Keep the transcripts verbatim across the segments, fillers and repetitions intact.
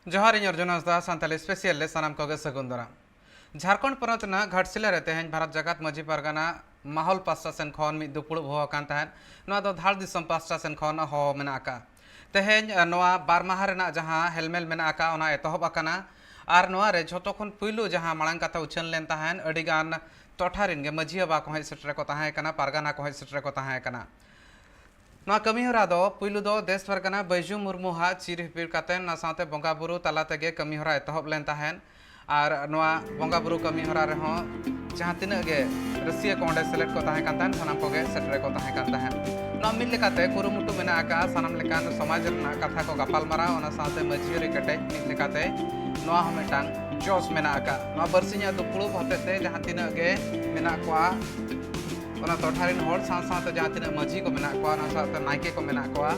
ᱡᱚᱦᱟᱨ, ᱤᱧ ᱚᱨᱡᱩᱱ ᱦᱟᱸᱥᱫᱟ, ᱥᱟᱱᱛᱟᱲᱤ ᱥᱯᱮᱥᱤᱭᱟᱞ ᱨᱮ ᱥᱟᱱᱟᱢ ᱠᱚᱜᱮ ᱥᱟᱹᱜᱩᱱ ᱫᱟᱨᱟᱢ᱾ ᱡᱷᱟᱲᱠᱷᱚᱸᱰ ᱯᱚᱱᱚᱛ ᱨᱮᱱᱟᱜ ᱜᱷᱟᱴᱥᱤᱞᱟᱹ ᱨᱮ ᱛᱮᱦᱮᱧ ᱵᱷᱟᱨᱚᱛ ᱡᱟᱠᱟᱛ ᱢᱟᱹᱡᱷᱤ ᱯᱟᱨᱜᱟᱱᱟ ᱢᱟᱦᱚᱞ ᱯᱟᱥᱴᱟ ᱥᱮᱱ ᱠᱷᱚᱱ ᱢᱤᱫ ᱫᱩᱯᱲᱩᱵ ᱦᱚᱦᱚ ᱟᱠᱟᱱ ᱛᱟᱦᱮᱸᱫ᱾ ᱱᱚᱣᱟ ᱫᱚ ᱫᱷᱟᱲ ᱫᱤᱥᱚᱢ ᱯᱟᱥᱴᱟ ᱥᱮᱱ ᱠᱷᱚᱱ ᱦᱚᱦᱚ ᱢᱮᱱᱟᱜ ᱟᱠᱟᱫᱼᱟ᱾ ᱛᱮᱦᱮᱧ, ᱟ, ᱱᱚᱣᱟ ᱵᱟᱨ ᱢᱟᱦᱟ ᱨᱮᱱᱟᱜ ᱡᱟᱦᱟᱸ ᱦᱮᱞᱢᱮᱞ ᱢᱮᱱᱟᱜ ᱟᱠᱟᱫ, ᱚᱱᱟ ᱮᱛᱚᱦᱚᱵ ᱟᱠᱟᱱᱟ᱾ ᱟᱨ ᱱᱚᱣᱟ ᱨᱮ ᱡᱷᱚᱛᱚ ᱠᱷᱚᱱ ᱯᱩᱭᱞᱩ ᱡᱟᱦᱟᱸ ᱢᱟᱲᱟᱝ ᱠᱟᱛᱷᱟ ᱩᱪᱷᱟᱹᱱ ᱞᱮᱱ ᱛᱟᱦᱮᱸᱫ, ᱟᱹᱰᱤ ᱜᱟᱱ ᱴᱚᱴᱷᱟ ᱨᱮᱱ ᱜᱮ ᱢᱟᱹᱡᱷᱤ ᱵᱟᱵᱟ ᱠᱚ ᱦᱮᱡ ᱥᱮᱴᱮᱨ ᱠᱚ ᱛᱟᱦᱮᱸ ᱠᱟᱱᱟ, ᱯᱟᱨᱜᱟᱱᱟ ᱠᱚ ᱦᱮᱡ ᱥᱮᱴᱮᱨ ᱠᱚ ᱛᱟᱦᱮᱸ ᱠᱟᱱᱟ᱾ ᱱᱚᱣᱟ ᱠᱟᱹᱢᱤ ᱦᱚᱨᱟ ᱫᱚ ᱯᱩᱭᱞᱩ ᱫᱚ ᱫᱮᱥ ᱯᱟᱨᱜᱟᱱᱟ ᱵᱟᱹᱭᱡᱩ ᱢᱩᱨᱢᱩ ᱦᱟᱜ ᱪᱤᱨ ᱦᱤᱯᱤᱲ ᱠᱟᱛᱮ, ᱚᱱᱟ ᱥᱟᱶᱛᱮ ᱵᱚᱸᱜᱟ ᱵᱩᱨᱩ ᱛᱟᱞᱟ ᱛᱮᱜᱮ ᱠᱟᱹᱢᱤ ᱦᱚᱨᱟ ᱮᱛᱚᱦᱚᱵ ᱞᱮᱱ ᱛᱟᱦᱮᱸᱫ᱾ ᱟᱨ ᱱᱚᱣᱟ ᱵᱚᱸᱜᱟ ᱵᱩᱨᱩ ᱠᱟᱹᱢᱤ ᱦᱚᱨᱟ ᱨᱮᱦᱚᱸ ᱡᱟᱦᱟᱸ ᱛᱤᱱᱟᱹᱜ ᱜᱮ ᱨᱟᱹᱥᱤᱭᱟᱹ ᱠᱚ ᱚᱸᱰᱮ ᱥᱮᱞᱮᱫ ᱠᱚ ᱛᱟᱦᱮᱸ ᱠᱟᱱ ᱛᱟᱦᱮᱸᱫ, ᱥᱟᱱᱟᱢ ᱠᱚᱜᱮ ᱥᱮᱴᱮᱨ ᱠᱚ ᱛᱟᱦᱮᱸ ᱠᱟᱱ ᱛᱟᱦᱮᱸᱫ᱾ ᱱᱚᱣᱟ ᱢᱤᱫ ᱞᱮᱠᱟᱛᱮ ᱠᱩᱨᱩᱢᱩᱴᱩ ᱢᱮᱱᱟᱜ ᱟᱠᱟᱫᱼᱟ, ᱥᱟᱱᱟᱢ ᱞᱮᱠᱟᱱ ᱥᱚᱢᱟᱡᱽ ᱨᱮᱱᱟᱜ ᱠᱟᱛᱷᱟ ᱠᱚ ᱜᱟᱯᱟᱞ ᱢᱟᱨᱟᱣ, ᱚᱱᱟ ᱥᱟᱶᱛᱮ ᱢᱟᱹᱡᱷᱤ ᱟᱹᱨᱤ ᱠᱮᱴᱮᱡ ᱢᱤᱫ ᱞᱮᱠᱟᱛᱮ ᱱᱚᱣᱟ ᱦᱚᱸ ᱢᱤᱫᱴᱟᱝ ᱡᱚᱥ ᱢᱮᱱᱟᱜ ᱟᱠᱟᱫᱼᱟ᱾ ᱱᱚᱣᱟ ᱵᱟᱨᱥᱤᱧᱟᱜ ᱫᱩᱯᱲᱩᱵ ᱦᱚᱛᱮᱡ ᱛᱮ ᱡᱟᱦᱟᱸ ᱛᱤᱱᱟᱹᱜ ᱜᱮ ᱢᱮᱱᱟᱜ ᱠᱚᱣᱟ, ᱚᱱᱟ ᱴᱚᱴᱷᱟ ᱨᱮᱱ ᱦᱚᱲ ᱥᱟᱶ ᱥᱟᱶᱛᱮ ᱡᱟᱦᱟᱸ ᱛᱤᱱᱟᱹᱜ ᱢᱟᱹᱡᱷᱤ ᱠᱚ ᱢᱮᱱᱟᱜ ᱠᱚᱣᱟ, ᱚᱱᱟ ᱥᱟᱶᱛᱮ ᱱᱟᱭᱠᱮ ᱠᱚ ᱢᱮᱱᱟᱜ ᱠᱚᱣᱟ,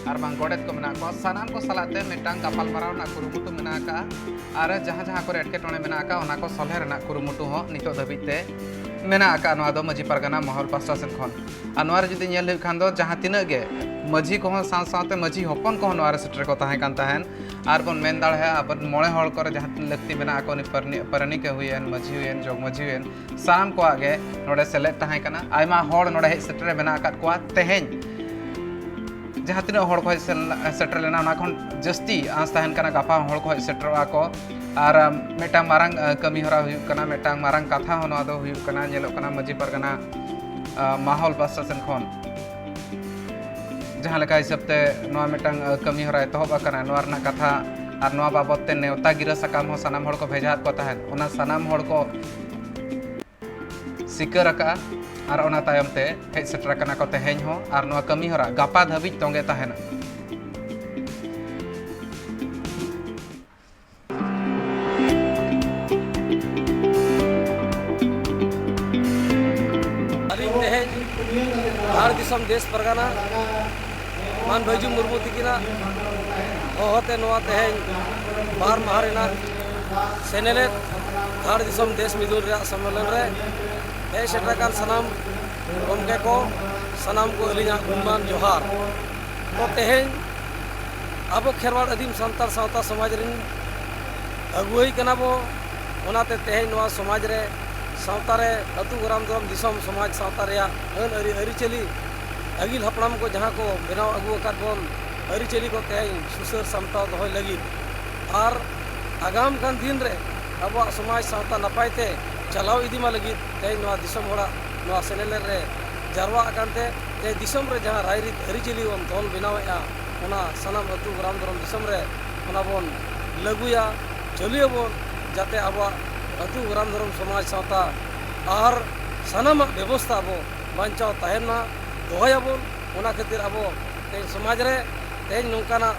ᱟᱨ ᱵᱟᱝ ᱜᱚᱰᱮᱛ ᱠᱚ ᱢᱮᱱᱟᱜ ᱠᱚᱣᱟ, ᱥᱟᱱᱟᱢ ᱠᱚ ᱥᱟᱞᱟᱜ ᱛᱮ ᱢᱤᱫᱴᱟᱝ ᱜᱟᱯᱟᱞ ᱢᱟᱨᱟᱣ ᱨᱮᱱᱟᱜ ᱠᱩᱨᱩᱢᱩᱴᱩ ᱢᱮᱱᱟᱜ ᱟᱠᱟᱫᱼᱟ᱾ ᱟᱨ ᱡᱟᱦᱟᱸ ᱡᱟᱦᱟᱸ ᱠᱚᱨᱮ ᱮᱴᱠᱮᱴᱚᱬᱮ ᱢᱮᱱᱟᱜ ᱟᱠᱟᱫᱼᱟ, ᱚᱱᱟ ᱠᱚ ᱥᱚᱞᱦᱮ ᱨᱮᱱᱟᱜ ᱠᱩᱨᱩᱢᱩᱴᱩ ᱦᱚᱸ ᱱᱤᱛᱚᱜ ᱫᱷᱟᱹᱵᱤᱡ ᱛᱮ ᱢᱮᱱᱟᱜ ᱟᱠᱟᱫᱼᱟ, ᱱᱚᱣᱟ ᱫᱚ ᱢᱟᱹᱡᱷᱤ ᱯᱟᱨᱜᱟᱱᱟ ᱢᱚᱦᱚᱞ ᱯᱟᱥᱴᱟ ᱥᱮᱱ ᱠᱷᱚᱱ᱾ ᱟᱨ ᱱᱚᱣᱟ ᱨᱮ ᱡᱩᱫᱤ ᱧᱮᱞ ᱦᱩᱭᱩᱜ ᱠᱷᱟᱱ ᱫᱚ, ᱡᱟᱦᱟᱸ ᱛᱤᱱᱟᱹᱜ ᱜᱮ ᱢᱟᱹᱡᱷᱤ ᱠᱚᱦᱚᱸ ᱥᱟᱶ ᱥᱟᱶᱛᱮ ᱢᱟᱹᱡᱷᱤ ᱦᱚᱯᱚᱱ ᱠᱚᱦᱚᱸ ᱱᱚᱣᱟ ᱨᱮ ᱥᱮᱴᱮᱨ ᱠᱚ ᱛᱟᱦᱮᱸ ᱠᱟᱱ ᱛᱟᱦᱮᱸᱱ᱾ ᱟᱨ ᱵᱚᱱ ᱢᱮᱱ ᱫᱟᱲᱮᱭᱟᱜᱼᱟ, ᱟᱵᱚ ᱢᱚᱬᱮ ᱦᱚᱲ ᱠᱚᱨᱮ ᱡᱟᱦᱟᱸ ᱛᱤᱱᱟᱹᱜ ᱞᱟᱹᱠᱛᱤ ᱢᱮᱱᱟᱜ ᱟᱠᱚ, ᱩᱱᱤ ᱯᱟᱨᱱᱤ-, ᱯᱟᱨᱟᱱᱤᱠ ᱮ ᱦᱩᱭᱮᱱ, ᱢᱟᱹᱡᱷᱤ ᱦᱩᱭᱮᱱ, ᱡᱚᱜᱽ ᱢᱟᱹᱡᱷᱤ ᱦᱩᱭᱮᱱ, ᱥᱟᱱᱟᱢ ᱠᱚᱣᱟᱜ ᱜᱮ ᱱᱚᱰᱮ ᱥᱮᱞᱮᱫ ᱛᱟᱦᱮᱸ ᱠᱟᱱᱟ᱾ ᱟᱭᱢᱟ ᱦᱚᱲ ᱱᱚᱰᱮ ᱦᱮᱡ ᱥᱮᱴᱮᱨ ᱨᱮ ᱢᱮᱱᱟᱜ ᱟᱠᱟᱫ ᱠᱚᱣᱟ᱾ ᱛᱮᱦᱮᱧ ᱡᱟᱦᱟᱸ ᱛᱤᱱᱟᱹᱜ ᱦᱚᱲ ᱠᱚ ᱦᱮᱡ ᱥᱮᱱ-, ᱥᱮᱴᱮᱨ ᱞᱮᱱᱟ, ᱚᱱᱟ ᱠᱷᱚᱱ ᱡᱟᱹᱥᱛᱤ ᱟᱸᱥ ᱛᱟᱦᱮᱱ ᱠᱟᱱᱟ, ᱜᱟᱯᱟ ᱦᱚᱸ ᱦᱚᱲ ᱠᱚ ᱦᱮᱡ ᱥᱮᱴᱮᱨᱚᱜᱼᱟ ᱠᱚ᱾ ᱟᱨ, ᱟᱢ, ᱢᱤᱫᱴᱟᱝ ᱢᱟᱨᱟᱝ, ᱟ, ᱠᱟᱹᱢᱤ ᱦᱚᱨᱟ ᱦᱩᱭᱩᱜ ᱠᱟᱱᱟ, ᱢᱤᱫᱴᱟᱝ ᱢᱟᱨᱟᱝ ᱠᱟᱛᱷᱟ ᱦᱚᱸ ᱱᱚᱣᱟ ᱫᱚ ᱦᱩᱭᱩᱜ ᱠᱟᱱᱟ, ᱧᱮᱞᱚᱜ ᱠᱟᱱᱟ ᱢᱟᱹᱡᱷᱤ ᱯᱟᱨᱜᱟᱱᱟ, ᱟ, ᱢᱟᱦᱚᱞ ᱯᱟᱥᱴᱟ ᱥᱮᱱ ᱠᱷᱚᱱ ᱡᱟᱦᱟᱸ ᱞᱮᱠᱟ ᱦᱤᱥᱟᱹᱵ ᱛᱮ ᱱᱚᱣᱟ ᱢᱤᱫᱴᱟᱝ, ᱟ, ᱠᱟᱹᱢᱤ ᱦᱚᱨᱟ ᱮᱛᱚᱦᱚᱵ ᱟᱠᱟᱱᱟ, ᱱᱚᱣᱟ ᱨᱮᱱᱟᱜ ᱠᱟᱛᱷᱟ ᱟᱨ ᱱᱚᱣᱟ ᱵᱟᱵᱚᱛ ᱛᱮ ᱱᱮᱣᱛᱟ ᱜᱤᱨᱟᱹ ᱥᱟᱠᱟᱢ ᱦᱚᱸ ᱥᱟᱱᱟᱢ ᱦᱚᱲ ᱠᱚ ᱵᱷᱮᱡᱟ ᱟᱫ ᱠᱚ ᱛᱟᱦᱮᱸᱫ, ᱚᱱᱟ ᱥᱟᱱᱟᱢ ᱦᱚᱲ ᱠᱚ ᱥᱤᱠᱟᱹᱨ ᱟᱠᱟᱫᱼᱟ᱾ ᱟᱨ ᱚᱱᱟ ᱛᱟᱭᱚᱢ ᱛᱮ ᱦᱮᱡ ᱥᱮᱴᱮᱨ ᱟᱠᱟᱱᱟ ᱠᱚ ᱛᱮᱦᱮᱧ ᱦᱚᱸ, ᱟᱨ ᱱᱚᱣᱟ ᱠᱟᱹᱢᱤ ᱦᱚᱨᱟ ᱜᱟᱯᱟ ᱫᱷᱟᱹᱵᱤᱡ ᱛᱚᱸᱜᱮ ᱛᱟᱦᱮᱱᱟ᱾ ᱟᱹᱞᱤᱧ ᱛᱮᱦᱮᱧ ᱫᱷᱟᱲ ᱫᱤᱥᱚᱢ ᱫᱮᱥ ᱯᱟᱨᱜᱟᱱᱟ ᱢᱟᱱ ᱵᱟᱹᱭᱡᱩ ᱢᱩᱨᱢᱩ ᱛᱤᱠᱤᱱᱟᱜ ᱦᱚᱦᱚᱛᱮ ᱱᱚᱣᱟ ᱛᱮᱦᱮᱧ ᱵᱟᱨ ᱢᱟᱦᱟ ᱨᱮᱱᱟᱜ ᱥᱮᱱᱮᱞᱮᱫ ᱫᱷᱟᱲ ᱫᱤᱥᱚᱢ ᱫᱮᱥ ᱢᱤᱫᱩᱱ ᱨᱮᱭᱟᱜ ᱥᱚᱢᱢᱮᱞᱚᱱ ᱨᱮ ᱦᱮᱡ ᱥᱮᱴᱮᱨ ᱟᱠᱟᱱ ᱥᱟᱱᱟᱢ ᱜᱚᱢᱠᱮ ᱠᱚ, ᱥᱟᱱᱟᱢ ᱠᱚ ᱟᱹᱞᱤᱧᱟᱜ ᱜᱩᱱᱢᱟᱱ ᱡᱚᱦᱟᱨ᱾ ᱛᱚ ᱛᱮᱦᱮᱧ ᱟᱵᱚ ᱠᱷᱮᱨᱣᱟᱲ ᱟᱹᱫᱤᱢ ᱥᱟᱱᱛᱟᱲ ᱥᱟᱶᱛᱟ ᱥᱚᱢᱟᱡᱽ ᱨᱮᱱ ᱟᱹᱜᱩᱣᱟᱹᱭ ᱠᱟᱱᱟ ᱵᱚ᱾ ᱚᱱᱟᱛᱮ ᱛᱮᱦᱮᱧ ᱱᱚᱣᱟ ᱥᱚᱢᱟᱡᱽ ᱨᱮ, ᱥᱟᱶᱛᱟ ᱨᱮ, ᱟᱹᱛᱩ ᱜᱨᱟᱢ ᱫᱷᱚᱨᱚᱢ ᱫᱤᱥᱚᱢ ᱥᱚᱢᱟᱡᱽ ᱥᱟᱶᱛᱟ ᱨᱮᱭᱟᱜ ᱟᱹᱱ ᱟᱹᱨᱤ, ᱟᱹᱨᱤᱪᱟᱹᱞᱤ, ᱟᱹᱜᱤᱞ ᱦᱟᱯᱲᱟᱢ ᱠᱚ ᱡᱟᱦᱟᱸ ᱠᱚ ᱵᱮᱱᱟᱣ ᱟᱹᱜᱩ ᱟᱠᱟᱫ ᱵᱚᱱ, ᱟᱹᱨᱤᱪᱟᱹᱞᱤ ᱠᱚ ᱛᱮᱦᱮᱧ ᱥᱩᱥᱟᱹᱨ ᱥᱟᱢᱴᱟᱣ ᱫᱚᱦᱚᱭ ᱞᱟᱹᱜᱤᱫ ᱟᱨ ᱟᱜᱟᱢ ᱠᱟᱱ ᱫᱤᱱ ᱨᱮ ᱟᱵᱚᱣᱟᱜ ᱥᱚᱢᱟᱡᱽ ᱥᱟᱶᱛᱟ ᱱᱟᱯᱟᱭ ᱛᱮ ᱪᱟᱞᱟᱣ ᱤᱫᱤ ᱢᱟ ᱞᱟᱹᱜᱤᱫ ᱛᱮᱦᱮᱧ ᱱᱚᱣᱟ ᱫᱤᱥᱚᱢ ᱦᱚᱲᱟᱜ ᱱᱚᱣᱟ ᱥᱮᱱᱮᱞᱮᱫ ᱨᱮ ᱡᱟᱨᱣᱟ ᱟᱠᱟᱱ ᱛᱮ, ᱛᱮᱦᱮᱧ ᱫᱤᱥᱚᱢ ᱨᱮ ᱡᱟᱦᱟᱸ ᱨᱟᱭᱨᱤᱛ ᱟᱹᱨᱤᱪᱟᱹᱞᱤ ᱵᱚᱱ ᱛᱚᱞ ᱵᱮᱱᱟᱣᱮᱫᱼᱟ, ᱚᱱᱟ ᱥᱟᱱᱟᱢ ᱟᱹᱛᱩ ᱜᱨᱟᱢ ᱫᱷᱚᱨᱚᱢ ᱫᱤᱥᱚᱢ ᱨᱮ ᱚᱱᱟ ᱵᱚᱱ ᱞᱟᱹᱜᱩᱭᱟ, ᱪᱟᱹᱞᱩᱭᱟᱵᱚᱱ, ᱡᱟᱛᱮ ᱟᱵᱚᱣᱟᱜ ᱟᱹᱛᱩ ᱜᱨᱟᱢ ᱫᱷᱚᱨᱚᱢ ᱥᱚᱢᱟᱡᱽ ᱥᱟᱶᱛᱟ ᱟᱨ ᱥᱟᱱᱟᱢᱟᱜ ᱵᱮᱵᱚᱥᱛᱷᱟ ᱟᱵᱚ ᱵᱟᱧᱪᱟᱣ ᱛᱟᱦᱮᱱ ᱢᱟ, ᱫᱚᱦᱚᱭᱟᱵᱚᱱ᱾ ᱚᱱᱟ ᱠᱷᱟᱹᱛᱤᱨ ᱟᱵᱚ ᱛᱮᱦᱮᱧ ᱥᱚᱢᱟᱡᱽ ᱨᱮ ᱛᱮᱦᱮᱧ ᱱᱚᱝᱠᱟᱱᱟᱜ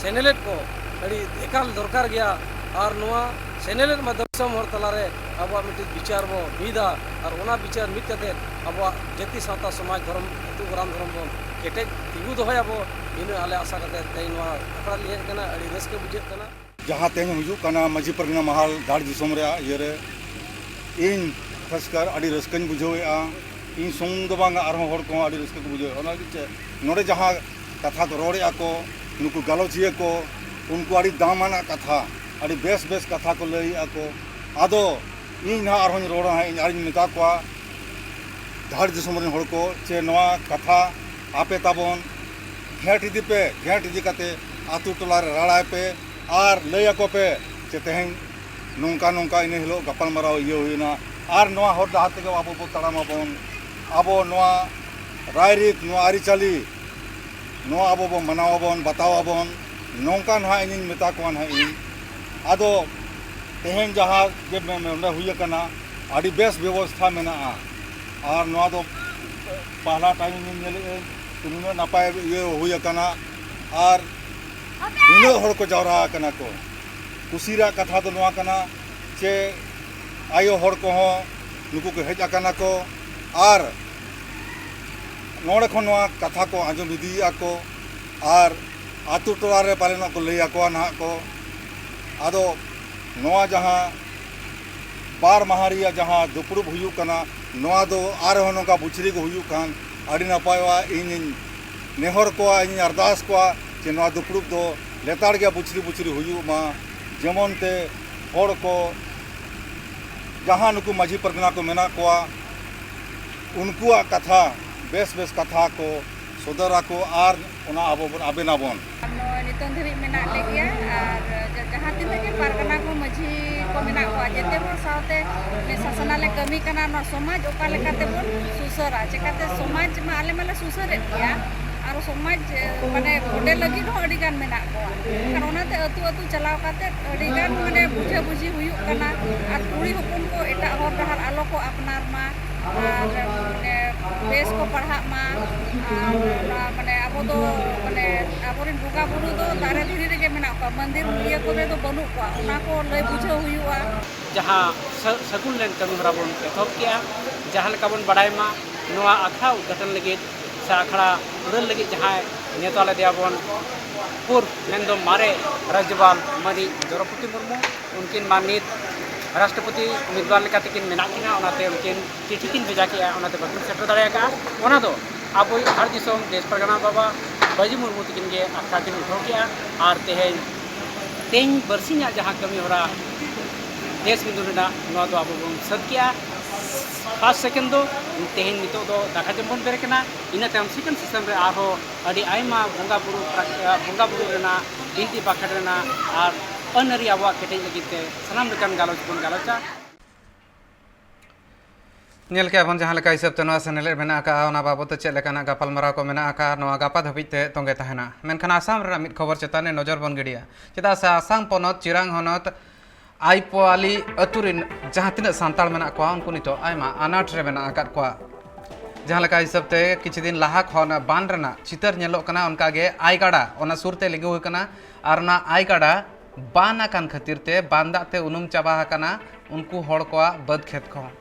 ᱥᱮᱱᱮᱞᱮᱫ ᱠᱚ ᱟᱹᱰᱤ ᱮᱠᱟᱞ ᱫᱚᱨᱠᱟᱨ ᱜᱮᱭᱟ᱾ ᱟᱨ ᱱᱚᱣᱟ ᱥᱮᱱᱮᱞᱮᱫ ᱢᱟᱫᱽᱫᱷᱚᱢ ᱫᱤᱥᱚᱢ ᱦᱚᱲ ᱛᱟᱞᱟᱨᱮ ᱟᱵᱚᱣᱟᱜ ᱢᱤᱫᱴᱤᱡ ᱵᱤᱪᱟᱨ ᱵᱚ ᱢᱤᱫᱟ, ᱟᱨ ᱚᱱᱟ ᱵᱤᱪᱟᱨ ᱢᱤᱫ ᱠᱟᱛᱮ ᱟᱵᱚᱣᱟᱜ ᱡᱟᱹᱛᱤ ᱥᱟᱶᱛᱟ ᱥᱚᱢᱟᱡᱽ ᱫᱷᱚᱨᱚᱢ ᱟᱹᱛᱩ ᱜᱨᱟᱢ ᱫᱷᱚᱨᱚᱢ ᱵᱚᱱ ᱠᱮᱴᱮᱡ ᱛᱤᱸᱜᱩ ᱫᱚᱦᱚᱭᱟᱵᱚ᱾ ᱤᱱᱟᱹ ᱟᱞᱮ ᱟᱥᱟ ᱠᱟᱛᱮ ᱛᱮᱦᱮᱧ ᱱᱚᱣᱟ ᱟᱠᱷᱲᱟ ᱞᱤᱧ ᱦᱮᱡ ᱟᱠᱟᱱᱟ, ᱟᱹᱰᱤ ᱨᱟᱹᱥᱠᱟᱹ ᱵᱩᱡᱷᱟᱹᱜ ᱠᱟᱱᱟ᱾ ᱡᱟᱦᱟᱸ ᱛᱮᱦᱮᱧ ᱦᱩᱭᱩᱜ ᱠᱟᱱᱟ ᱢᱟᱹᱡᱷᱤ ᱯᱟᱨᱜᱟᱱᱟ ᱢᱟᱦᱟᱞ ᱫᱷᱟᱲ ᱫᱤᱥᱚᱢ ᱨᱮᱭᱟᱜ ᱤᱭᱟᱹᱨᱮ, ᱤᱧ ᱠᱷᱟᱥᱠᱟᱨ ᱟᱹᱰᱤ ᱨᱟᱹᱥᱠᱟᱹᱧ ᱵᱩᱡᱷᱟᱹᱣᱮᱫᱼᱟ᱾ ᱤᱧ ᱥᱩᱢᱩᱝ ᱫᱚ ᱵᱟᱝ, ᱟᱨᱦᱚᱸ ᱦᱚᱲ ᱠᱚᱦᱚᱸ ᱟᱹᱰᱤ ᱨᱟᱹᱥᱠᱟᱹ ᱠᱚ ᱵᱩᱡᱷᱟᱹᱣᱮᱫᱼᱟ᱾ ᱚᱱᱟ ᱞᱟᱹᱜᱤᱫ ᱛᱮ ᱱᱚᱰᱮ ᱡᱟᱦᱟᱸ ᱠᱟᱛᱷᱟ ᱠᱚ ᱨᱚᱲᱮᱫᱼᱟ ᱠᱚ, ᱱᱩᱠᱩ ᱜᱟᱞᱚᱪᱤᱭᱟᱹ ᱠᱚ, ᱩᱱᱠᱩ ᱟᱹᱰᱤ ᱫᱟᱢᱟᱱᱟᱜ ᱠᱟᱛᱷᱟ, ᱟᱹᱰᱤ ᱵᱮᱥ ᱵᱮᱥ ᱠᱟᱛᱷᱟ ᱠᱚ ᱞᱟᱹᱭᱮᱫᱼᱟ ᱠᱚ᱾ ᱟᱫᱚ ᱤᱧ ᱱᱟᱦᱟᱜ ᱟᱨᱦᱚᱸᱧ ᱨᱚᱲᱟ ᱦᱟᱸᱜ, ᱤᱧ ᱟᱨᱤᱧ ᱢᱮᱛᱟ ᱠᱚᱣᱟ ᱫᱷᱟᱲ ᱫᱤᱥᱚᱢ ᱨᱮᱱ ᱦᱚᱲ ᱠᱚ, ᱪᱮ ᱱᱚᱣᱟ ᱠᱟᱛᱷᱟ ᱟᱯᱮ ᱛᱟᱵᱚᱱ ᱜᱷᱮᱸᱴ ᱤᱫᱤ ᱯᱮ, ᱜᱷᱮᱸᱴ ᱤᱫᱤ ᱠᱟᱛᱮ ᱟᱛᱳ ᱴᱚᱞᱟ ᱨᱮ ᱨᱟᱲᱟᱭ ᱯᱮ ᱟᱨ ᱞᱟᱹᱭ ᱟᱠᱚ ᱯᱮ ᱡᱮ ᱛᱮᱦᱮᱧ ᱱᱚᱝᱠᱟ ᱱᱚᱝᱠᱟ ᱤᱱᱟᱹ ᱦᱤᱞᱳᱜ ᱜᱟᱯᱟᱞ ᱢᱟᱨᱟᱣ ᱤᱭᱟᱹ ᱦᱩᱭᱮᱱᱟ᱾ ᱟᱨ ᱱᱚᱣᱟ ᱦᱚᱨ ᱰᱟᱦᱟᱨ ᱛᱮᱜᱮ ᱟᱵᱚ ᱵᱚ ᱛᱟᱲᱟᱢ ᱟᱵᱚᱱ, ᱟᱵᱚ ᱱᱚᱣᱟ ᱨᱟᱭᱨᱤᱛ, ᱱᱚᱣᱟ ᱟᱹᱨᱤᱪᱟᱹᱞᱤ, ᱱᱚᱣᱟ ᱟᱵᱚ ᱵᱚ ᱢᱟᱱᱟᱣ ᱟᱵᱚᱱ, ᱵᱟᱛᱟᱣ ᱟᱵᱚᱱ, ᱱᱚᱝᱠᱟ ᱱᱟᱦᱟᱜ ᱤᱧᱤᱧ ᱢᱮᱛᱟ ᱠᱚᱣᱟ ᱱᱟᱦᱟᱜ ᱤᱧ᱾ ᱟᱫᱚ ᱛᱮᱦᱮᱧ ᱡᱟᱦᱟᱸ ᱜᱮ ᱢᱮ-, ᱢᱮ-, ᱱᱚᱰᱮ ᱦᱩᱭ ᱟᱠᱟᱱᱟ, ᱟᱹᱰᱤ ᱵᱮᱥ ᱵᱮᱵᱚᱥᱛᱷᱟ ᱢᱮᱱᱟᱜᱼᱟ᱾ ᱟᱨ ᱱᱚᱣᱟ ᱫᱚ ᱯᱟᱦᱞᱟ ᱴᱟᱭᱤᱢ ᱤᱧ ᱧᱮᱞᱮᱫᱼᱟᱹᱧ, ᱱᱩᱱᱟᱹᱜ ᱱᱟᱯᱟᱭ ᱤᱭᱟᱹ ᱦᱩᱭ ᱟᱠᱟᱱᱟ᱾ ᱟᱨ ᱱᱩᱱᱟᱹᱜ ᱦᱚᱲ ᱠᱚ ᱡᱟᱣᱨᱟ ᱟᱠᱟᱱᱟ ᱠᱚ᱾ ᱠᱩᱥᱤ ᱨᱮᱭᱟᱜ ᱠᱟᱛᱷᱟ ᱫᱚ ᱱᱚᱣᱟ ᱠᱟᱱᱟ ᱡᱮ ᱟᱭᱳ ᱦᱚᱲ ᱠᱚᱦᱚᱸ ᱱᱩᱠᱩ ᱠᱚ ᱦᱮᱡ ᱟᱠᱟᱱᱟ ᱠᱚ᱾ ᱟᱨ ᱱᱚᱰᱮ ᱠᱷᱚᱱ ᱱᱚᱣᱟ ᱠᱟᱛᱷᱟ ᱠᱚ ᱟᱸᱡᱚᱢ ᱤᱫᱤᱭᱮᱫᱼᱟ ᱠᱚ᱾ ᱟᱨ ᱟᱛᱳ ᱴᱚᱞᱟ ᱨᱮ ᱯᱟᱞᱮᱱᱚᱜ ᱠᱚ ᱞᱟᱹᱭ ᱟᱠᱚᱣᱟ ᱱᱟᱦᱟᱜ ᱠᱚ᱾ ᱟᱫᱚ ᱱᱚᱣᱟ ᱡᱟᱦᱟᱸ ᱵᱟᱨ ᱢᱟᱦᱟ ᱨᱮᱭᱟᱜ ᱡᱟᱦᱟᱸ ᱫᱩᱯᱲᱩᱵ ᱦᱩᱭᱩᱜ ᱠᱟᱱᱟ, ᱱᱚᱣᱟ ᱫᱚ ᱟᱨᱦᱚᱸ ᱱᱚᱝᱠᱟ ᱵᱚᱪᱷᱚᱨᱤ ᱜᱮ ᱦᱩᱭᱩᱜ ᱠᱷᱟᱱ ᱟᱹᱰᱤ ᱱᱟᱯᱟᱭᱚᱜᱼᱟ᱾ ᱤᱧᱤᱧ ᱱᱮᱦᱚᱨ ᱠᱚᱣᱟ, ᱤᱧᱤᱧ ᱟᱨᱫᱟᱥ ᱠᱚᱣᱟ ᱡᱮ ᱱᱚᱣᱟ ᱫᱩᱯᱲᱩᱵ ᱫᱚ ᱞᱮᱛᱟᱲ ᱜᱮ ᱵᱚᱪᱷᱨᱤ ᱵᱚᱪᱷᱨᱤ ᱦᱩᱭᱩᱜ ᱢᱟ, ᱡᱮᱢᱚᱱ ᱛᱮ ᱦᱚᱲ ᱠᱚ, ᱡᱟᱦᱟᱸ ᱱᱩᱠᱩ ᱢᱟᱹᱡᱷᱤ ᱯᱟᱨᱜᱟᱱᱟ ᱠᱚ ᱢᱮᱱᱟᱜ ᱠᱚᱣᱟ, ᱩᱱᱠᱩᱣᱟᱜ ᱠᱟᱛᱷᱟ, ᱵᱮᱥ ᱵᱮᱥ ᱠᱟᱛᱷᱟ ᱠᱚ ᱥᱚᱫᱚᱨᱟᱠᱚ ᱟᱨ ᱚᱱᱟ ᱟᱵᱚ ᱵᱚᱱ ᱟᱵᱮᱱ ᱟᱵᱚᱱ᱾ ᱱᱚᱜᱼᱚᱭ ᱱᱤᱛᱚᱝ ᱫᱷᱟᱹᱵᱤᱡ ᱢᱮᱱᱟᱜ ᱞᱮᱜᱮᱭᱟ᱾ ᱟᱨ ᱡᱟ-, ᱡᱟᱦᱟᱸ ᱛᱤᱱᱟᱹᱜ ᱜᱮ ᱯᱟᱨᱜᱟᱱᱟ ᱠᱚ, ᱢᱟᱹᱡᱷᱤ ᱠᱚ ᱢᱮᱱᱟᱜ ᱠᱚᱣᱟ, ᱡᱮᱛᱮ ᱦᱚᱲ ᱥᱟᱶᱛᱮ ᱢᱮᱥᱟ ᱥᱟᱱᱟ ᱞᱮ ᱠᱟᱹᱢᱤ ᱠᱟᱱᱟ᱾ ᱱᱚᱣᱟ ᱥᱚᱢᱟᱡᱽ ᱚᱠᱟ ᱞᱮᱠᱟ ᱛᱮᱵᱚᱱ ᱥᱩᱥᱟᱹᱨᱟ, ᱪᱮᱠᱟᱛᱮ ᱥᱚᱢᱟᱡᱽ ᱢᱟ ᱟᱞᱮ ᱢᱟᱞᱮ ᱥᱩᱥᱟᱹᱨᱮᱫ ᱜᱮᱭᱟ, ᱟᱨ ᱥᱚᱢᱟᱡᱽ, ᱢᱟᱱᱮ, ᱚᱸᱰᱮ ᱞᱟᱹᱜᱤᱫ ᱦᱚᱸ ᱟᱹᱰᱤ ᱜᱟᱱ ᱢᱮᱱᱟᱜ ᱠᱚᱣᱟ᱾ ᱟᱨ ᱚᱱᱟᱛᱮ ᱟᱹᱛᱩ ᱟᱹᱛᱩ ᱪᱟᱞᱟᱣ ᱠᱟᱛᱮ ᱟᱹᱰᱤ ᱜᱟᱱ, ᱢᱟᱱᱮ, ᱵᱩᱡᱷᱟᱹ ᱵᱩᱡᱷᱤ ᱦᱩᱭᱩᱜ ᱠᱟᱱᱟ᱾ ᱟᱨ ᱠᱩᱲᱤ ᱦᱚᱯᱚᱱ ᱠᱚ ᱮᱴᱟᱜ ᱦᱚᱨ ᱰᱟᱦᱟᱨ ᱟᱞᱚ ᱠᱚ ᱟᱯᱱᱟᱨ ᱢᱟ, ᱟᱨ, ᱢᱟᱱᱮ, ᱵᱮᱥ ᱠᱚ ᱯᱟᱲᱦᱟᱜ ᱢᱟ᱾ ᱟᱨ ᱱᱚᱣᱟ, ᱢᱟᱱᱮ, ᱟᱵᱚ ᱫᱚ, ᱢᱟᱱᱮ, ᱟᱵᱚᱨᱮᱱ ᱵᱚᱸᱜᱟ ᱵᱩᱨᱩ ᱫᱚ ᱫᱟᱨᱮ ᱫᱷᱤᱨᱤ ᱨᱮᱜᱮ ᱢᱮᱱᱟᱜ ᱠᱚᱣᱟ, ᱢᱚᱱᱫᱤᱨ ᱤᱭᱟᱹ ᱠᱚᱨᱮ ᱫᱚ ᱵᱟᱹᱱᱩᱜ ᱠᱚᱣᱟ᱾ ᱚᱱᱟ ᱠᱚ ᱞᱟᱹᱭ ᱵᱩᱡᱷᱟᱹᱣ ᱦᱩᱭᱩᱜᱼᱟ᱾ ᱡᱟᱦᱟᱸ ᱥᱟᱹ-, ᱥᱟᱹᱜᱩᱱ ᱞᱮᱱ ᱠᱟᱹᱢᱤ ᱦᱚᱨᱟ ᱵᱚᱱ ᱮᱛᱚᱦᱚᱵ ᱠᱮᱜᱼᱟ᱾ ᱡᱟᱦᱟᱸ ᱞᱮᱠᱟ ᱵᱚᱱ ᱵᱟᱲᱟᱭ ᱢᱟ, ᱱᱚᱣᱟ ᱟᱠᱷᱲᱟ ᱩᱫᱽᱜᱷᱟᱴᱚᱱ ᱞᱟᱹᱜᱤᱫ ᱥᱮ ᱟᱠᱷᱲᱟ ᱩᱰᱟᱹᱱ ᱞᱟᱹᱜᱤᱫ ᱡᱟᱦᱟᱸᱭ ᱱᱮᱣᱛᱟ ᱞᱮᱫᱮᱭᱟ ᱵᱚᱱ ᱯᱩᱨᱵ, ᱢᱮᱱᱫᱚ ᱢᱟᱨᱮ ᱨᱟᱡᱽᱡᱚᱯᱟᱞ ᱢᱟᱹᱱᱤᱡ ᱫᱨᱚᱣᱯᱚᱫᱤ ᱢᱩᱨᱢᱩ, ᱩᱱᱠᱤᱱ ᱢᱟ ᱱᱤᱛ ᱨᱟᱥᱴᱨᱚᱯᱚᱛᱤ ᱩᱢᱤᱫᱣᱟᱨ ᱞᱮᱠᱟ ᱛᱮᱠᱤᱱ ᱢᱮᱱᱟᱜ ᱠᱤᱱᱟ, ᱚᱱᱟᱛᱮ ᱩᱱᱠᱤᱱ ᱪᱤᱴᱷᱤ ᱠᱤᱱ ᱵᱷᱮᱡᱟ ᱠᱮᱜᱼᱟ, ᱚᱱᱟᱛᱮ ᱵᱟᱹᱠᱤᱱ ᱥᱮᱴᱮᱨ ᱫᱟᱲᱮ ᱟᱠᱟᱫᱼᱟ᱾ ᱚᱱᱟ ᱫᱚ ᱟᱵᱚᱭᱤᱡ ᱫᱷᱟᱲ ᱫᱤᱥᱚᱢ ᱫᱮᱥ ᱯᱟᱨᱜᱟᱱᱟ ᱵᱟᱵᱟ ᱵᱟᱹᱡᱤ ᱢᱩᱨᱢᱩ ᱛᱟᱹᱠᱤᱱ ᱜᱮ ᱟᱠᱷᱲᱟ ᱠᱤᱱ ᱩᱴᱷᱟᱹᱣ ᱠᱮᱜᱼᱟ᱾ ᱟᱨ ᱛᱮᱦᱮᱧ, ᱛᱮᱦᱮᱧ ᱵᱟᱨᱥᱤᱧᱟᱜ ᱡᱟᱦᱟᱸ ᱠᱟᱹᱢᱤ ᱦᱚᱨᱟ ᱫᱮᱥ ᱢᱤᱫᱩᱱ ᱨᱮᱱᱟᱜ, ᱱᱚᱣᱟ ᱫᱚ ᱟᱵᱚ ᱵᱚᱱ ᱥᱟᱹᱛ ᱠᱮᱜᱼᱟ᱾ ᱯᱷᱟᱥᱴ ᱥᱮᱠᱮᱱᱰ ᱫᱚ ᱛᱮᱦᱮᱧ ᱱᱤᱛᱚᱜ ᱫᱚ ᱫᱟᱠᱟ ᱡᱚᱢ ᱵᱚᱱ ᱵᱮᱨᱮᱫ ᱠᱟᱱᱟ᱾ ᱤᱱᱟᱹ ᱛᱟᱭᱚᱢ ᱥᱮᱠᱮᱱᱰ ᱥᱮᱥᱚᱱ ᱨᱮ ᱟᱨᱦᱚᱸ ᱟᱹᱰᱤ ᱟᱭᱢᱟ ᱵᱚᱸᱜᱟ ᱵᱩᱨᱩ ᱯᱨᱟᱠ-, ᱵᱚᱸᱜᱟ ᱵᱩᱨᱩ ᱨᱮᱱᱟᱜ, ᱵᱤᱱᱛᱤ ᱵᱟᱠᱷᱮᱲ ᱨᱮᱱᱟᱜ ᱟᱨ ᱟᱹᱱ ᱟᱹᱨᱤ ᱟᱵᱚᱣᱟᱜ ᱠᱮᱴᱮᱡ ᱞᱟᱹᱜᱤᱫ ᱛᱮ ᱥᱟᱱᱟᱢ ᱞᱮᱠᱟᱱ ᱜᱟᱞᱚᱪ ᱵᱚᱱ ᱜᱟᱞᱚᱪᱟ᱾ ᱧᱮᱞ ᱠᱮᱜᱼᱟ ᱵᱚᱱ ᱡᱟᱦᱟᱸ ᱞᱮᱠᱟ ᱦᱤᱥᱟᱹᱵ ᱛᱮ ᱱᱚᱣᱟ ᱥᱮᱱᱮᱞᱮᱫ ᱢᱮᱱᱟᱜ ᱟᱠᱟᱫᱼᱟ, ᱚᱱᱟ ᱵᱟᱵᱚᱫ ᱛᱮ ᱪᱮᱫ ᱞᱮᱠᱟᱱᱟᱜ ᱜᱟᱯᱟᱞᱢᱟᱨᱟᱣ ᱠᱚ ᱢᱮᱱᱟᱜ ᱟᱠᱟᱫᱼᱟ, ᱱᱚᱣᱟ ᱜᱟᱯᱟ ᱫᱷᱟᱹᱵᱤᱡ ᱛᱮ ᱛᱚᱸᱜᱮ ᱛᱟᱦᱮᱱᱟ᱾ ᱢᱮᱱᱠᱷᱟᱱ ᱟᱥᱟᱢ ᱨᱮᱱᱟᱜ ᱢᱤᱫ ᱠᱷᱚᱵᱚᱨ ᱪᱮᱛᱟᱱ ᱨᱮ ᱱᱚᱡᱚᱨ ᱵᱚᱱ ᱜᱤᱰᱤᱭᱟ᱾ ᱪᱮᱫᱟᱜ ᱥᱮ ᱟᱥᱟᱢ ᱯᱚᱱᱚᱛ ᱪᱤᱨᱟᱝ ᱦᱚᱱᱚᱛ ᱟᱭᱯᱚᱣᱟᱞᱤ ᱟᱹᱛᱩ ᱨᱮᱱ ᱡᱟᱦᱟᱸ ᱛᱤᱱᱟᱹᱜ ᱥᱟᱱᱛᱟᱲ ᱢᱮᱱᱟᱜ ᱠᱚᱣᱟ, ᱩᱱᱠᱩ ᱱᱤᱛᱚᱜ ᱟᱭᱢᱟ ᱟᱱᱟᱴ ᱨᱮ ᱢᱮᱱᱟᱜ ᱟᱠᱟᱫ ᱠᱚᱣᱟ᱾ ᱡᱟᱦᱟᱸ ᱞᱮᱠᱟ ᱦᱤᱥᱟᱹᱵ ᱛᱮ ᱠᱤᱪᱷᱩ ᱫᱤᱱ ᱞᱟᱦᱟ ᱠᱷᱚᱱ ᱵᱟᱱ ᱨᱮᱱᱟᱜ ᱪᱤᱛᱟᱹᱨ ᱧᱮᱞᱚᱜ ᱠᱟᱱᱟ, ᱚᱱᱠᱟ ᱜᱮ ᱟᱭ ᱜᱟᱰᱟ ᱚᱱᱟ ᱥᱩᱨ ᱛᱮ ᱞᱤᱸᱜᱩ ᱟᱠᱟᱱᱟ᱾ ᱟᱨ ᱚᱱᱟ ᱟᱭ ᱜᱟᱰᱟ ᱵᱟᱱ ᱟᱠᱟᱱ ᱠᱷᱟᱹᱛᱤᱨ ᱛᱮ ᱵᱟᱱ ᱫᱟᱜ ᱛᱮ ᱩᱱᱩᱢ ᱪᱟᱵᱟ ᱟᱠᱟᱱᱟ ᱩᱱᱠᱩ ᱦᱚᱲ ᱠᱚᱣᱟᱜ ᱵᱟᱹᱫᱽ ᱠᱷᱮᱛ ᱠᱚᱦᱚᱸ᱾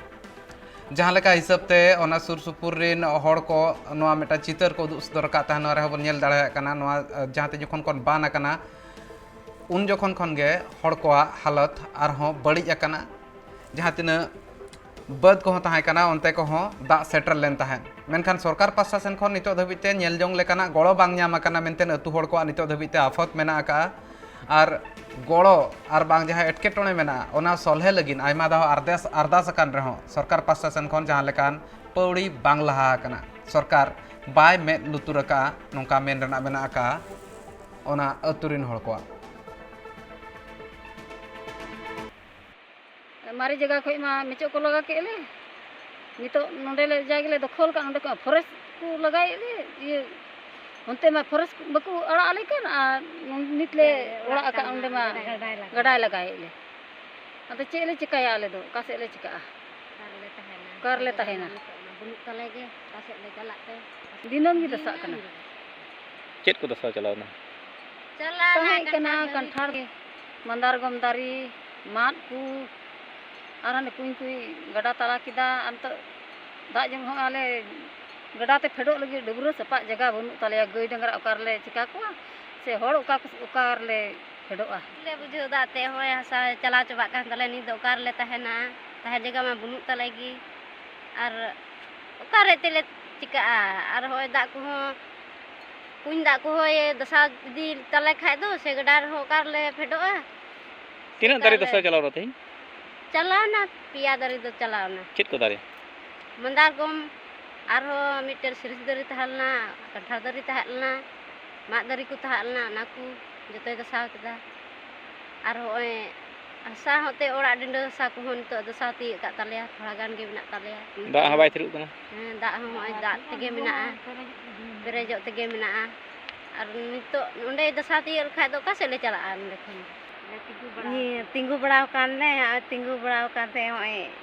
ᱡᱟᱦᱟᱸ ᱞᱮᱠᱟ ᱦᱤᱥᱟᱹᱵ ᱛᱮ ᱚᱱᱟ ᱥᱩᱨ ᱥᱩᱯᱩᱨ ᱨᱮᱱ ᱦᱚᱲ ᱠᱚ ᱱᱚᱣᱟ ᱢᱤᱫᱴᱟᱝ ᱪᱤᱛᱟᱹᱨ ᱠᱚ ᱩᱫᱩᱜ ᱥᱚᱫᱚᱨ ᱟᱠᱟᱫ ᱛᱟᱦᱮᱸ, ᱱᱚᱣᱟ ᱨᱮᱦᱚᱸ ᱵᱚᱱ ᱧᱮᱞ ᱫᱟᱲᱮᱭᱟᱜ ᱠᱟᱱᱟ, ᱱᱚᱣᱟ, ᱟᱸ, ᱡᱟᱦᱟᱸ ᱛᱮ ᱡᱚᱠᱷᱚᱱ ᱠᱷᱚᱱ ᱵᱟᱱ ᱟᱠᱟᱱᱟ, ᱩᱱ ᱡᱚᱠᱷᱚᱱ ᱠᱷᱚᱱ ᱜᱮ ᱦᱚᱲ ᱠᱚᱣᱟᱜ ᱦᱟᱞᱚᱛ ᱟᱨᱦᱚᱸ ᱵᱟᱹᱲᱤᱡ ᱟᱠᱟᱱᱟ᱾ ᱡᱟᱦᱟᱸ ᱛᱤᱱᱟᱹᱜ ᱵᱟᱹᱫᱽ ᱠᱚᱦᱚᱸ ᱛᱟᱦᱮᱸ ᱠᱟᱱᱟ, ᱚᱱᱛᱮ ᱠᱚᱦᱚᱸ ᱫᱟᱜ ᱥᱮᱴᱮᱨ ᱞᱮᱱ ᱛᱟᱦᱮᱸᱫ᱾ ᱢᱮᱱᱠᱷᱟᱱ ᱥᱚᱨᱠᱟᱨ ᱯᱟᱥᱴᱟ ᱥᱮᱱ ᱠᱷᱚᱱ ᱱᱤᱛᱚᱜ ᱫᱷᱟᱹᱵᱤᱡ ᱛᱮ ᱧᱮᱞ ᱡᱚᱝ ᱞᱮᱠᱟᱱᱟᱜ ᱜᱚᱲᱚ ᱵᱟᱝ ᱧᱟᱢ ᱟᱠᱟᱱᱟ ᱢᱮᱱᱛᱮ ᱟᱹᱛᱩ ᱦᱚᱲ ᱠᱚᱣᱟᱜ ᱱᱤᱛᱚᱜ ᱫᱷᱟᱹᱵᱤᱡ ᱛᱮ ᱟᱯᱷᱚᱛ ᱢᱮᱱᱟᱜ ᱟᱠᱟᱫᱼᱟ᱾ ᱟᱨ ᱜᱚᱲᱚ ᱟᱨ ᱵᱟᱝ ᱡᱟᱦᱟᱸ ᱮᱴᱠᱮᱴᱚᱬᱮ ᱢᱮᱱᱟᱜᱼᱟ, ᱚᱱᱟ ᱥᱚᱞᱦᱮ ᱞᱟᱹᱜᱤᱫ ᱟᱭᱢᱟ ᱫᱷᱟᱣ ᱟᱨᱫᱟᱥ ᱟᱨᱫᱟᱥ ᱟᱠᱟᱱ ᱨᱮᱦᱚᱸ ᱥᱚᱨᱠᱟᱨ ᱯᱟᱥᱴᱟ ᱥᱮᱱ ᱠᱷᱚᱱ ᱡᱟᱦᱟᱸ ᱞᱮᱠᱟᱱ ᱯᱟᱹᱣᱲᱤ ᱵᱟᱝ ᱞᱟᱦᱟ ᱟᱠᱟᱱᱟ᱾ ᱥᱚᱨᱠᱟᱨ ᱵᱟᱭ ᱢᱮᱫ ᱞᱩᱛᱩᱨ ᱟᱠᱟᱫᱼᱟ, ᱱᱚᱝᱠᱟ ᱢᱮᱱ ᱨᱮᱱᱟᱜ ᱢᱮᱱᱟᱜ ᱟᱠᱟᱫᱼᱟ ᱚᱱᱟ ᱟᱹᱛᱩ ᱨᱤᱱ ᱦᱚᱲ ᱠᱚᱣᱟᱜ᱾ ᱢᱟᱨᱮ ᱡᱟᱭᱜᱟ ᱠᱷᱚᱡ ᱢᱟ ᱢᱮᱪᱚᱜ ᱠᱚ ᱞᱟᱜᱟ ᱠᱮᱫ ᱞᱮ᱾ ᱱᱤᱛᱚᱜ ᱱᱚᱰᱮ ᱞᱮ ᱡᱟ ᱜᱮᱞᱮ ᱫᱚᱠᱷᱚᱞ ᱠᱟᱜ, ᱱᱚᱰᱮ ᱠᱷᱚᱡ ᱯᱷᱚᱨᱮᱥᱴ ᱠᱚ ᱞᱟᱜᱟᱭᱮᱫ ᱞᱮ᱾ ᱤᱭᱟᱹ, ᱚᱱᱛᱮ ᱢᱟ ᱯᱷᱚᱨᱮᱥᱴ ᱵᱟᱠᱚ ᱟᱲᱟᱜ ᱟᱞᱮ ᱠᱟᱱ, ᱟᱨ ᱱᱤᱛ ᱞᱮ ᱚᱲᱟᱜ ᱟᱠᱟᱫ, ᱚᱸᱰᱮ ᱢᱟ ᱜᱟᱰᱟᱭ ᱞᱟᱜᱟᱭᱮᱫ ᱞᱮ᱾ ᱟᱫᱚ ᱪᱮᱫ ᱞᱮ ᱪᱤᱠᱟᱹᱭᱟ ᱟᱞᱮ ᱫᱚ? ᱚᱠᱟ ᱥᱮᱫ ᱞᱮ ᱪᱤᱠᱟᱹᱜᱼᱟ? ᱚᱠᱟ ᱨᱮᱞᱮ ᱛᱟᱦᱮᱱᱟ? ᱚᱠᱟ ᱨᱮᱞᱮ ᱛᱟᱦᱮᱱᱟ? ᱱᱤᱛᱚᱜ ᱢᱟ ᱵᱟᱹᱱᱩᱜ ᱛᱟᱞᱮ ᱜᱮ, ᱚᱠᱟ ᱥᱮᱫ ᱞᱮ ᱪᱟᱞᱟᱜ ᱛᱮ? ᱫᱤᱱᱟᱹᱢ ᱜᱮ ᱫᱟᱥᱟᱜ ᱠᱟᱱᱟ᱾ ᱪᱮᱫ ᱠᱚ ᱫᱟᱥᱟ ᱪᱟᱞᱟᱣᱱᱟ? ᱪᱟᱞᱟᱣᱱᱟ ᱛᱟᱦᱮᱸ ᱠᱟᱱᱟ ᱠᱟᱱᱴᱷᱟᱲ ᱫᱟᱨᱮ᱾ ᱠᱟᱱᱴᱷᱟᱲ ᱜᱮ, ᱢᱟᱱᱫᱟᱨᱜᱚᱢ ᱫᱟᱨᱮ, ᱢᱟᱫ ᱠᱚ, ᱟᱨ ᱦᱟᱱᱮ ᱠᱩᱧ ᱠᱚ ᱜᱟᱰᱟ ᱛᱟᱞᱟ ᱠᱮᱫᱟ᱾ ᱟᱨ ᱱᱤᱛᱚᱜ ᱫᱟᱜ ᱡᱚᱢ ᱦᱚᱸ ᱟᱞᱮ ᱜᱟᱰᱟ ᱛᱮ ᱯᱷᱮᱰᱚᱜ ᱞᱟᱹᱜᱤᱫ ᱰᱟᱹᱵᱽᱨᱟᱹ ᱥᱟᱯᱟᱜ ᱡᱟᱭᱜᱟ ᱵᱟᱹᱱᱩᱜ ᱛᱟᱞᱮᱭᱟ᱾ ᱜᱟᱹᱭ ᱰᱟᱝᱨᱟ ᱚᱠᱟ ᱨᱮᱞᱮ ᱪᱤᱠᱟ ᱠᱚᱣᱟ, ᱥᱮ ᱦᱚᱲ ᱚᱠᱟ ᱠᱚ, ᱚᱠᱟ ᱨᱮᱞᱮ ᱯᱷᱮᱰᱚᱜᱼᱟ? ᱞᱮ ᱵᱩᱡᱷᱟᱹᱣ ᱫᱟ ᱛᱮ ᱦᱚᱸᱜᱼᱚᱭ ᱦᱟᱥᱟ ᱪᱟᱞᱟᱣ ᱪᱟᱵᱟᱜ ᱠᱟᱱ ᱛᱟᱞᱮᱭᱟ, ᱱᱤᱛ ᱫᱚ ᱚᱠᱟ ᱨᱮᱞᱮ ᱛᱟᱦᱮᱱᱟ? ᱛᱟᱦᱮᱸ ᱡᱟᱭᱜᱟ ᱢᱟ ᱵᱟᱹᱱᱩᱜ ᱛᱟᱞᱮ ᱜᱮ, ᱟᱨ ᱚᱠᱟ ᱨᱮ ᱛᱮᱞᱮ ᱪᱤᱠᱟᱹᱜᱼᱟ? ᱟᱨ ᱦᱚᱸᱜᱼᱚᱭ ᱫᱟᱜ ᱠᱚᱦᱚᱸ, ᱠᱩᱧ ᱫᱟᱜ ᱠᱚᱦᱚᱸᱭ ᱫᱟᱥᱟᱣ ᱤᱫᱤ ᱛᱟᱞᱮ ᱠᱷᱟᱡ ᱫᱚ, ᱥᱮ ᱜᱟᱰᱟ ᱨᱮᱦᱚᱸ ᱚᱠᱟ ᱨᱮᱞᱮ ᱯᱷᱮᱰᱚᱜᱼᱟ? ᱛᱤᱱᱟᱹᱜ ᱫᱟᱨᱮ ᱛᱟᱦᱞᱮ ᱫᱟᱥᱟᱣ ᱪᱟᱞᱟᱣ ᱞᱮᱱᱟ ᱛᱮᱦᱮᱧ? ᱪᱟᱞᱟᱣᱱᱟ, ᱯᱮᱭᱟ ᱫᱟᱨᱮ ᱫᱚ ᱪᱟᱞᱟᱣᱱᱟ᱾ ᱪᱮᱫ ᱠᱚ ᱫᱟᱨᱮ? ᱢᱟᱸᱫᱟᱨᱜᱚᱢ, ᱟᱨᱦᱚᱸ ᱢᱤᱫᱴᱮᱱ ᱥᱤᱨᱤᱥ ᱫᱟᱨᱮ ᱛᱟᱦᱮᱸ ᱞᱮᱱᱟ, ᱠᱟᱱᱴᱷᱟᱲ ᱫᱟᱨᱮ ᱛᱟᱦᱮᱸ ᱞᱮᱱᱟ, ᱢᱟᱫ ᱫᱟᱨᱮ ᱠᱚ ᱛᱟᱦᱮᱸ ᱞᱮᱱᱟ, ᱚᱱᱟ ᱠᱚ ᱡᱚᱛᱚᱭ ᱫᱟᱥᱟᱣ ᱠᱮᱫᱟ᱾ ᱟᱨ ᱦᱚᱸᱜᱼᱚᱭ ᱦᱟᱥᱟ ᱦᱚᱸᱛᱮ ᱚᱲᱟᱜ ᱰᱤᱸᱰᱟᱹ ᱦᱟᱥᱟ ᱠᱚᱦᱚᱸ ᱱᱤᱛᱚᱜ ᱫᱟᱥᱟᱣ ᱛᱤᱭᱳᱜ ᱠᱟᱜ ᱛᱟᱞᱮᱭᱟ, ᱛᱷᱚᱲᱟ ᱜᱟᱱ ᱜᱮ ᱢᱮᱱᱟᱜ ᱛᱟᱞᱮᱭᱟ᱾ ᱫᱟᱜ ᱦᱚᱸ ᱵᱟᱭ ᱛᱷᱤᱨᱚᱜ ᱠᱟᱱᱟ? ᱦᱮᱸ, ᱫᱟᱜ ᱦᱚᱸ ᱦᱚᱸᱜᱼᱚᱭ ᱫᱟᱜ ᱛᱮᱜᱮ ᱢᱮᱱᱟᱜᱼᱟ, ᱯᱮᱨᱮᱡᱚᱜ ᱛᱮᱜᱮ ᱢᱮᱱᱟᱜᱼᱟ᱾ ᱟᱨ ᱱᱤᱛᱚᱜ ᱚᱸᱰᱮ ᱫᱟᱥᱟᱣ ᱛᱤᱭᱳᱜ ᱞᱮᱠᱷᱟᱡ ᱫᱚ ᱚᱠᱟ ᱥᱮᱫ ᱞᱮ ᱪᱟᱞᱟᱜᱼᱟ ᱱᱚᱸᱰᱮ ᱠᱷᱚᱱ? ᱦᱮᱸ, ᱛᱤᱸᱜᱩ ᱵᱟᱲᱟ ᱟᱠᱟᱱ ᱞᱮ, ᱦᱚᱸᱜᱼᱚᱭ ᱛᱤᱸᱜᱩ ᱵᱟᱲᱟ ᱟᱠᱟᱱ ᱛᱮ ᱦᱚᱸᱜᱼᱚᱭ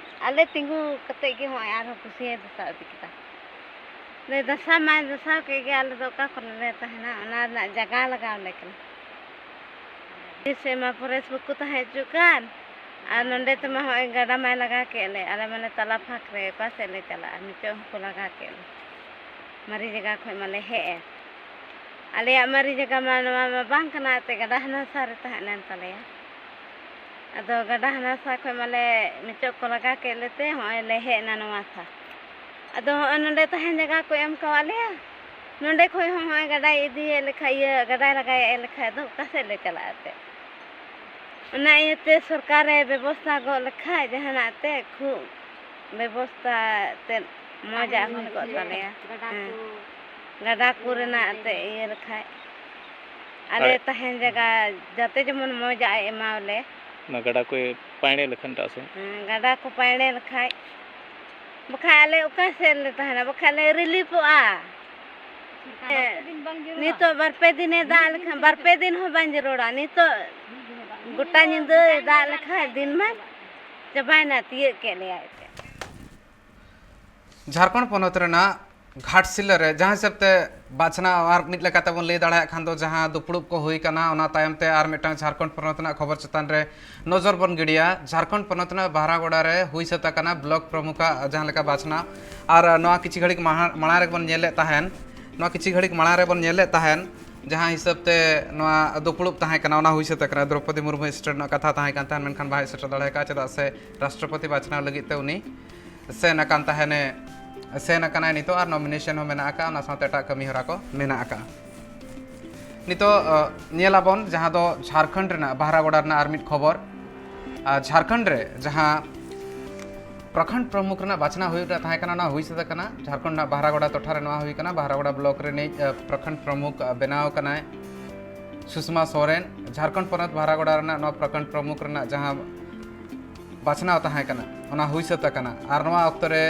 ᱟᱞᱮ ᱛᱤᱸᱜᱩ ᱠᱟᱛᱮᱫ ᱜᱮ ᱦᱚᱸᱜᱼᱚᱭ ᱟᱨᱦᱚᱸ ᱠᱩᱥᱤᱭᱟᱹ ᱫᱟᱥᱟᱣ ᱤᱫᱤ ᱠᱮᱫᱟ᱾ ᱞᱮ ᱫᱟᱥᱟᱣ ᱢᱟᱭ ᱫᱟᱥᱟᱣ ᱠᱮᱫ ᱜᱮ, ᱟᱞᱮ ᱫᱚ ᱚᱠᱟ ᱠᱚᱨᱮ ᱞᱮ ᱛᱟᱦᱮᱱᱟ, ᱚᱱᱟ ᱨᱮᱱᱟᱜ ᱡᱟᱭᱜᱟ ᱞᱟᱜᱟᱣ ᱞᱮ ᱠᱟᱱᱟ᱾ ᱡᱮ ᱥᱮᱫ ᱢᱟ ᱯᱷᱚᱨᱮᱥᱴ ᱵᱟᱠᱚ ᱛᱟᱦᱮᱸ ᱦᱚᱪᱚᱜ ᱠᱟᱱ, ᱟᱨ ᱱᱚᱸᱰᱮ ᱛᱮᱢᱟ ᱦᱚᱸᱜᱼᱚᱭ ᱜᱟᱰᱟ ᱢᱟᱭ ᱞᱟᱜᱟ ᱠᱮᱫ ᱞᱮ, ᱟᱞᱮ ᱢᱟᱞᱮ ᱛᱟᱞᱟ ᱯᱷᱟᱸᱠ ᱨᱮ, ᱚᱠᱟ ᱥᱮᱫ ᱞᱮ ᱪᱟᱞᱟᱜᱼᱟ? ᱱᱤᱛᱚᱜ ᱦᱚᱸᱠᱚ ᱞᱟᱜᱟ ᱠᱮᱫ ᱞᱮ, ᱢᱟᱨᱮ ᱡᱟᱭᱜᱟ ᱠᱷᱚᱡ ᱢᱟᱞᱮ ᱦᱮᱡ ᱮᱱ᱾ ᱟᱞᱮᱭᱟᱜ ᱢᱟᱨᱮ ᱡᱟᱭᱜᱟ ᱢᱟ ᱱᱚᱣᱟ ᱢᱟ ᱵᱟᱝ ᱠᱟᱱᱟ, ᱮᱱᱛᱮᱫ ᱜᱟᱰᱟ ᱦᱟᱱᱟ ᱥᱟ ᱨᱮ ᱛᱟᱦᱮᱸ ᱞᱮᱱ ᱛᱟᱞᱮᱭᱟ᱾ ᱟᱫᱚ ᱜᱟᱰᱟ ᱦᱟᱱᱟ ᱥᱟ ᱠᱷᱚᱡ ᱢᱟᱞᱮ ᱢᱮᱪᱚᱜ ᱠᱚ ᱞᱟᱜᱟ ᱠᱮᱫ ᱞᱮᱛᱮ ᱦᱚᱸᱜᱼᱚᱭ ᱞᱮ ᱦᱮᱡ ᱮᱱᱟ ᱱᱚᱣᱟ ᱥᱟ᱾ ᱟᱫᱚ ᱦᱚᱸᱜᱼᱚᱭ ᱱᱚᱰᱮ ᱛᱟᱦᱮᱱ ᱡᱟᱭᱜᱟ ᱠᱚ ᱮᱢ ᱠᱟᱣᱟᱫ ᱞᱮᱭᱟ᱾ ᱱᱚᱰᱮ ᱠᱷᱚᱡ ᱦᱚᱸ ᱦᱚᱸᱜᱼᱚᱭ ᱜᱟᱰᱟᱭ ᱤᱫᱤᱭᱮᱫ ᱞᱮᱠᱷᱟᱡ, ᱤᱭᱟᱹ, ᱜᱟᱰᱟᱭ ᱞᱟᱜᱟᱭᱮᱫ ᱞᱮᱠᱷᱟᱡ ᱫᱚ ᱚᱠᱟ ᱥᱮᱫ ᱞᱮ ᱪᱟᱞᱟᱜᱼᱟ ᱮᱱᱛᱮᱫ? ᱚᱱᱟ ᱤᱭᱟᱹᱛᱮ ᱥᱚᱨᱠᱟᱨᱮ ᱵᱮᱵᱚᱥᱛᱷᱟ ᱜᱚᱫ ᱞᱮᱠᱷᱟᱡ ᱡᱟᱦᱟᱱᱟᱜ ᱛᱮ ᱠᱷᱩᱵ ᱵᱮᱵᱚᱥᱛᱷᱟ ᱛᱮᱫ ᱢᱚᱡᱟᱜ ᱦᱩᱭ ᱠᱚᱜ ᱛᱟᱞᱮᱭᱟ᱾ ᱦᱮᱸ᱾ ᱜᱟᱰᱟ ᱠᱚ ᱨᱮᱱᱟᱜ ᱮᱱᱛᱮᱫ ᱤᱭᱟᱹ ᱞᱮᱠᱷᱟᱡ, ᱟᱞᱮ ᱟᱨ ᱛᱟᱦᱮᱱ ᱡᱟᱭᱜᱟ ᱡᱟᱛᱮ ᱡᱮᱢᱚᱱ ᱢᱚᱡᱟᱜ ᱮ ᱮᱢᱟᱣ ᱞᱮ᱾ ᱚᱱᱟ ᱜᱟᱰᱟ ᱠᱚᱭ ᱯᱟᱭᱬᱮ ᱞᱮᱠᱷᱟᱱ ᱮᱴᱟᱜ ᱥᱮᱫ᱾ ᱦᱮᱸ, ᱜᱟᱰᱟ ᱠᱚ ᱯᱟᱭᱬᱮ ᱞᱮᱠᱷᱟᱡ, ᱵᱟᱠᱷᱟᱡ ᱟᱞᱮ ᱚᱠᱟ ᱥᱮᱫ ᱞᱮ ᱛᱟᱦᱮᱱᱟ? ᱵᱟᱠᱷᱟᱡ ᱞᱮ ᱨᱤᱞᱤᱯᱚᱜᱼᱟ᱾ ᱦᱮᱸ, ᱱᱤᱛᱚᱜ ᱵᱟᱨ ᱯᱮ ᱫᱤᱱᱮ ᱫᱟᱜ ᱞᱮᱠᱷᱟᱱ, ᱵᱟᱨ ᱯᱮ ᱫᱤᱱ ᱦᱚᱸ ᱵᱟᱝ ᱡᱟᱹᱨᱩᱲᱟ᱾ ᱱᱤᱛᱚᱜ ᱜᱚᱴᱟ ᱧᱤᱫᱟᱹᱭ ᱫᱟᱜ ᱞᱮᱠᱷᱟᱡ ᱫᱤᱱ ᱢᱟ ᱪᱟᱵᱟᱭᱮᱱᱟ, ᱛᱤᱭᱟᱹᱜ ᱠᱮᱫ ᱞᱮᱭᱟᱭ ᱮᱱᱛᱮᱫ᱾ ᱡᱷᱟᱲᱠᱷᱚᱸᱰ ᱯᱚᱱᱚᱛ ᱨᱮᱱᱟᱜ ᱜᱷᱟᱴᱥᱤᱞᱟᱹ ᱨᱮ ᱡᱟᱦᱟᱸ ᱦᱤᱥᱟᱹᱵ ᱛᱮ ᱵᱟᱪᱷᱱᱟᱣ, ᱟᱨ ᱢᱤᱫ ᱞᱮᱠᱟᱛᱮ ᱵᱚᱱ ᱞᱟᱹᱭ ᱫᱟᱲᱮᱭᱟᱜ ᱠᱷᱟᱱ ᱫᱚ, ᱡᱟᱦᱟᱸ ᱫᱩᱯᱲᱩᱵ ᱠᱚ ᱦᱩᱭ ᱠᱟᱱᱟ, ᱚᱱᱟ ᱛᱟᱭᱚᱢ ᱛᱮ ᱟᱨ ᱢᱤᱫᱴᱟᱝ ᱡᱷᱟᱲᱠᱷᱚᱸᱰ ᱯᱚᱱᱚᱛ ᱨᱮᱱᱟᱜ ᱠᱷᱚᱵᱚᱨ ᱪᱮᱛᱟᱱ ᱨᱮ ᱱᱚᱡᱚᱨ ᱵᱚᱱ ᱜᱤᱰᱤᱭᱟ᱾ ᱡᱷᱟᱲᱠᱷᱚᱸᱰ ᱯᱚᱱᱚᱛ ᱨᱮᱱᱟᱜ ᱵᱟᱦᱨᱟᱜᱚᱲᱟ ᱨᱮ ᱦᱩᱭ ᱥᱟᱹᱛ ᱟᱠᱟᱱᱟ ᱵᱞᱚᱠ ᱯᱨᱚᱢᱩᱠᱷᱟᱜ ᱡᱟᱦᱟᱸ ᱞᱮᱠᱟ ᱵᱟᱪᱷᱱᱟᱣ᱾ ᱟᱨ ᱱᱚᱣᱟ ᱠᱤᱪᱷᱤ ᱜᱷᱟᱹᱲᱤᱡ ᱢᱟᱦᱟ-, ᱢᱟᱲᱟᱝ ᱨᱮᱵᱚᱱ ᱧᱮᱞᱮᱫ ᱛᱟᱦᱮᱱ, ᱱᱚᱣᱟ ᱠᱤᱪᱷᱤ ᱜᱷᱟᱹᱲᱤᱡ ᱢᱟᱲᱟᱝ ᱨᱮᱵᱚᱱ ᱧᱮᱞᱮᱫ ᱛᱟᱦᱮᱱ, ᱡᱟᱦᱟᱸ ᱦᱤᱥᱟᱹᱵ ᱛᱮ ᱱᱚᱣᱟ ᱫᱩᱯᱲᱩᱵ ᱛᱟᱦᱮᱸ ᱠᱟᱱᱟ, ᱚᱱᱟ ᱦᱩᱭ ᱥᱟᱹᱛ ᱟᱠᱟᱱᱟ᱾ ᱫᱨᱚᱯᱚᱫᱤ ᱢᱩᱨᱢᱩ ᱥᱴᱮᱴ ᱨᱮᱱᱟᱜ ᱠᱟᱛᱷᱟ ᱛᱟᱦᱮᱸ ᱠᱟᱱ ᱛᱟᱦᱮᱸᱱ, ᱢᱮᱱᱠᱷᱟᱱ ᱵᱟᱭ ᱥᱮᱴᱮᱨ ᱫᱟᱲᱮ ᱟᱠᱟᱫᱼᱟ, ᱪᱮᱫᱟᱜ ᱥᱮ ᱨᱟᱥᱴᱨᱚᱯᱚᱛᱤ ᱵᱟᱪᱷᱱᱟᱣ ᱞᱟᱹᱜᱤᱫ ᱛᱮ ᱩᱱᱤ ᱥᱮᱱ ᱟᱠᱟᱱ ᱛᱟᱦᱮᱱᱮ, ᱥᱮᱱ ᱟᱠᱟᱱᱟᱭ ᱱᱤᱛᱚᱜ, ᱟᱨ ᱱᱚᱢᱤᱱᱮᱥᱚᱱ ᱦᱚᱸ ᱢᱮᱱᱟᱜ ᱟᱠᱟᱫᱼᱟ, ᱚᱱᱟ ᱥᱟᱶᱛᱮ ᱮᱴᱟᱜ ᱠᱟᱹᱢᱤ ᱦᱚᱨᱟ ᱠᱚ ᱢᱮᱱᱟᱜ ᱟᱠᱟᱫᱼᱟ᱾ ᱱᱤᱛᱚᱜ, ᱚ, ᱧᱮᱞᱟᱵᱚᱱ ᱡᱟᱦᱟᱸ ᱫᱚ ᱡᱷᱟᱲᱠᱷᱚᱸᱰ ᱨᱮᱱᱟᱜ ᱵᱟᱦᱨᱟᱜᱚᱲᱟ ᱨᱮᱱᱟᱜ ᱟᱨ ᱢᱤᱫ ᱠᱷᱚᱵᱚᱨ᱾ ᱟᱨ ᱡᱷᱟᱲᱠᱷᱚᱸᱰ ᱨᱮ ᱡᱟᱦᱟᱸ ᱯᱨᱚᱠᱷᱚᱸᱰ ᱯᱨᱚᱢᱩᱠᱷ ᱨᱮᱱᱟᱜ ᱵᱟᱪᱷᱱᱟᱣ ᱦᱩᱭᱩᱜ ᱨᱮᱱᱟᱜ ᱛᱟᱦᱮᱸ ᱠᱟᱱᱟ, ᱚᱱᱟ ᱦᱩᱭ ᱥᱟᱹᱛ ᱟᱠᱟᱱᱟ᱾ ᱡᱷᱟᱲᱠᱷᱚᱸᱰ ᱨᱮᱱᱟᱜ ᱵᱟᱦᱨᱟᱜᱚᱲᱟ ᱴᱚᱴᱷᱟ ᱨᱮ ᱱᱚᱣᱟ ᱦᱩᱭ ᱠᱟᱱᱟ᱾ ᱵᱟᱦᱨᱟᱜᱚᱲᱟ ᱵᱞᱚᱠ ᱨᱤᱱᱤᱡ, ᱮ, ᱯᱨᱚᱠᱷᱚᱸᱰ ᱯᱨᱚᱢᱩᱠᱷ, ᱮ, ᱵᱮᱱᱟᱣ ᱟᱠᱟᱱᱟᱭ ᱥᱩᱥᱢᱟ ᱥᱚᱨᱮᱱ᱾ ᱡᱷᱟᱲᱠᱷᱚᱸᱰ ᱯᱚᱱᱚᱛ ᱵᱟᱦᱨᱟᱜᱚᱲᱟ ᱨᱮᱱᱟᱜ ᱱᱚᱣᱟ ᱯᱨᱚᱠᱷᱚᱸᱰ ᱯᱨᱚᱢᱩᱠᱷ ᱨᱮᱱᱟᱜ ᱡᱟᱦᱟᱸ ᱵᱟᱪᱷᱱᱟᱣ ᱛᱟᱦᱮᱸ ᱠᱟᱱᱟ, ᱚᱱᱟ ᱦᱩᱭ ᱥᱟᱹᱛ ᱟᱠᱟᱱᱟ᱾ ᱟᱨ ᱱᱚᱣᱟ ᱚᱠᱛᱚ ᱨᱮ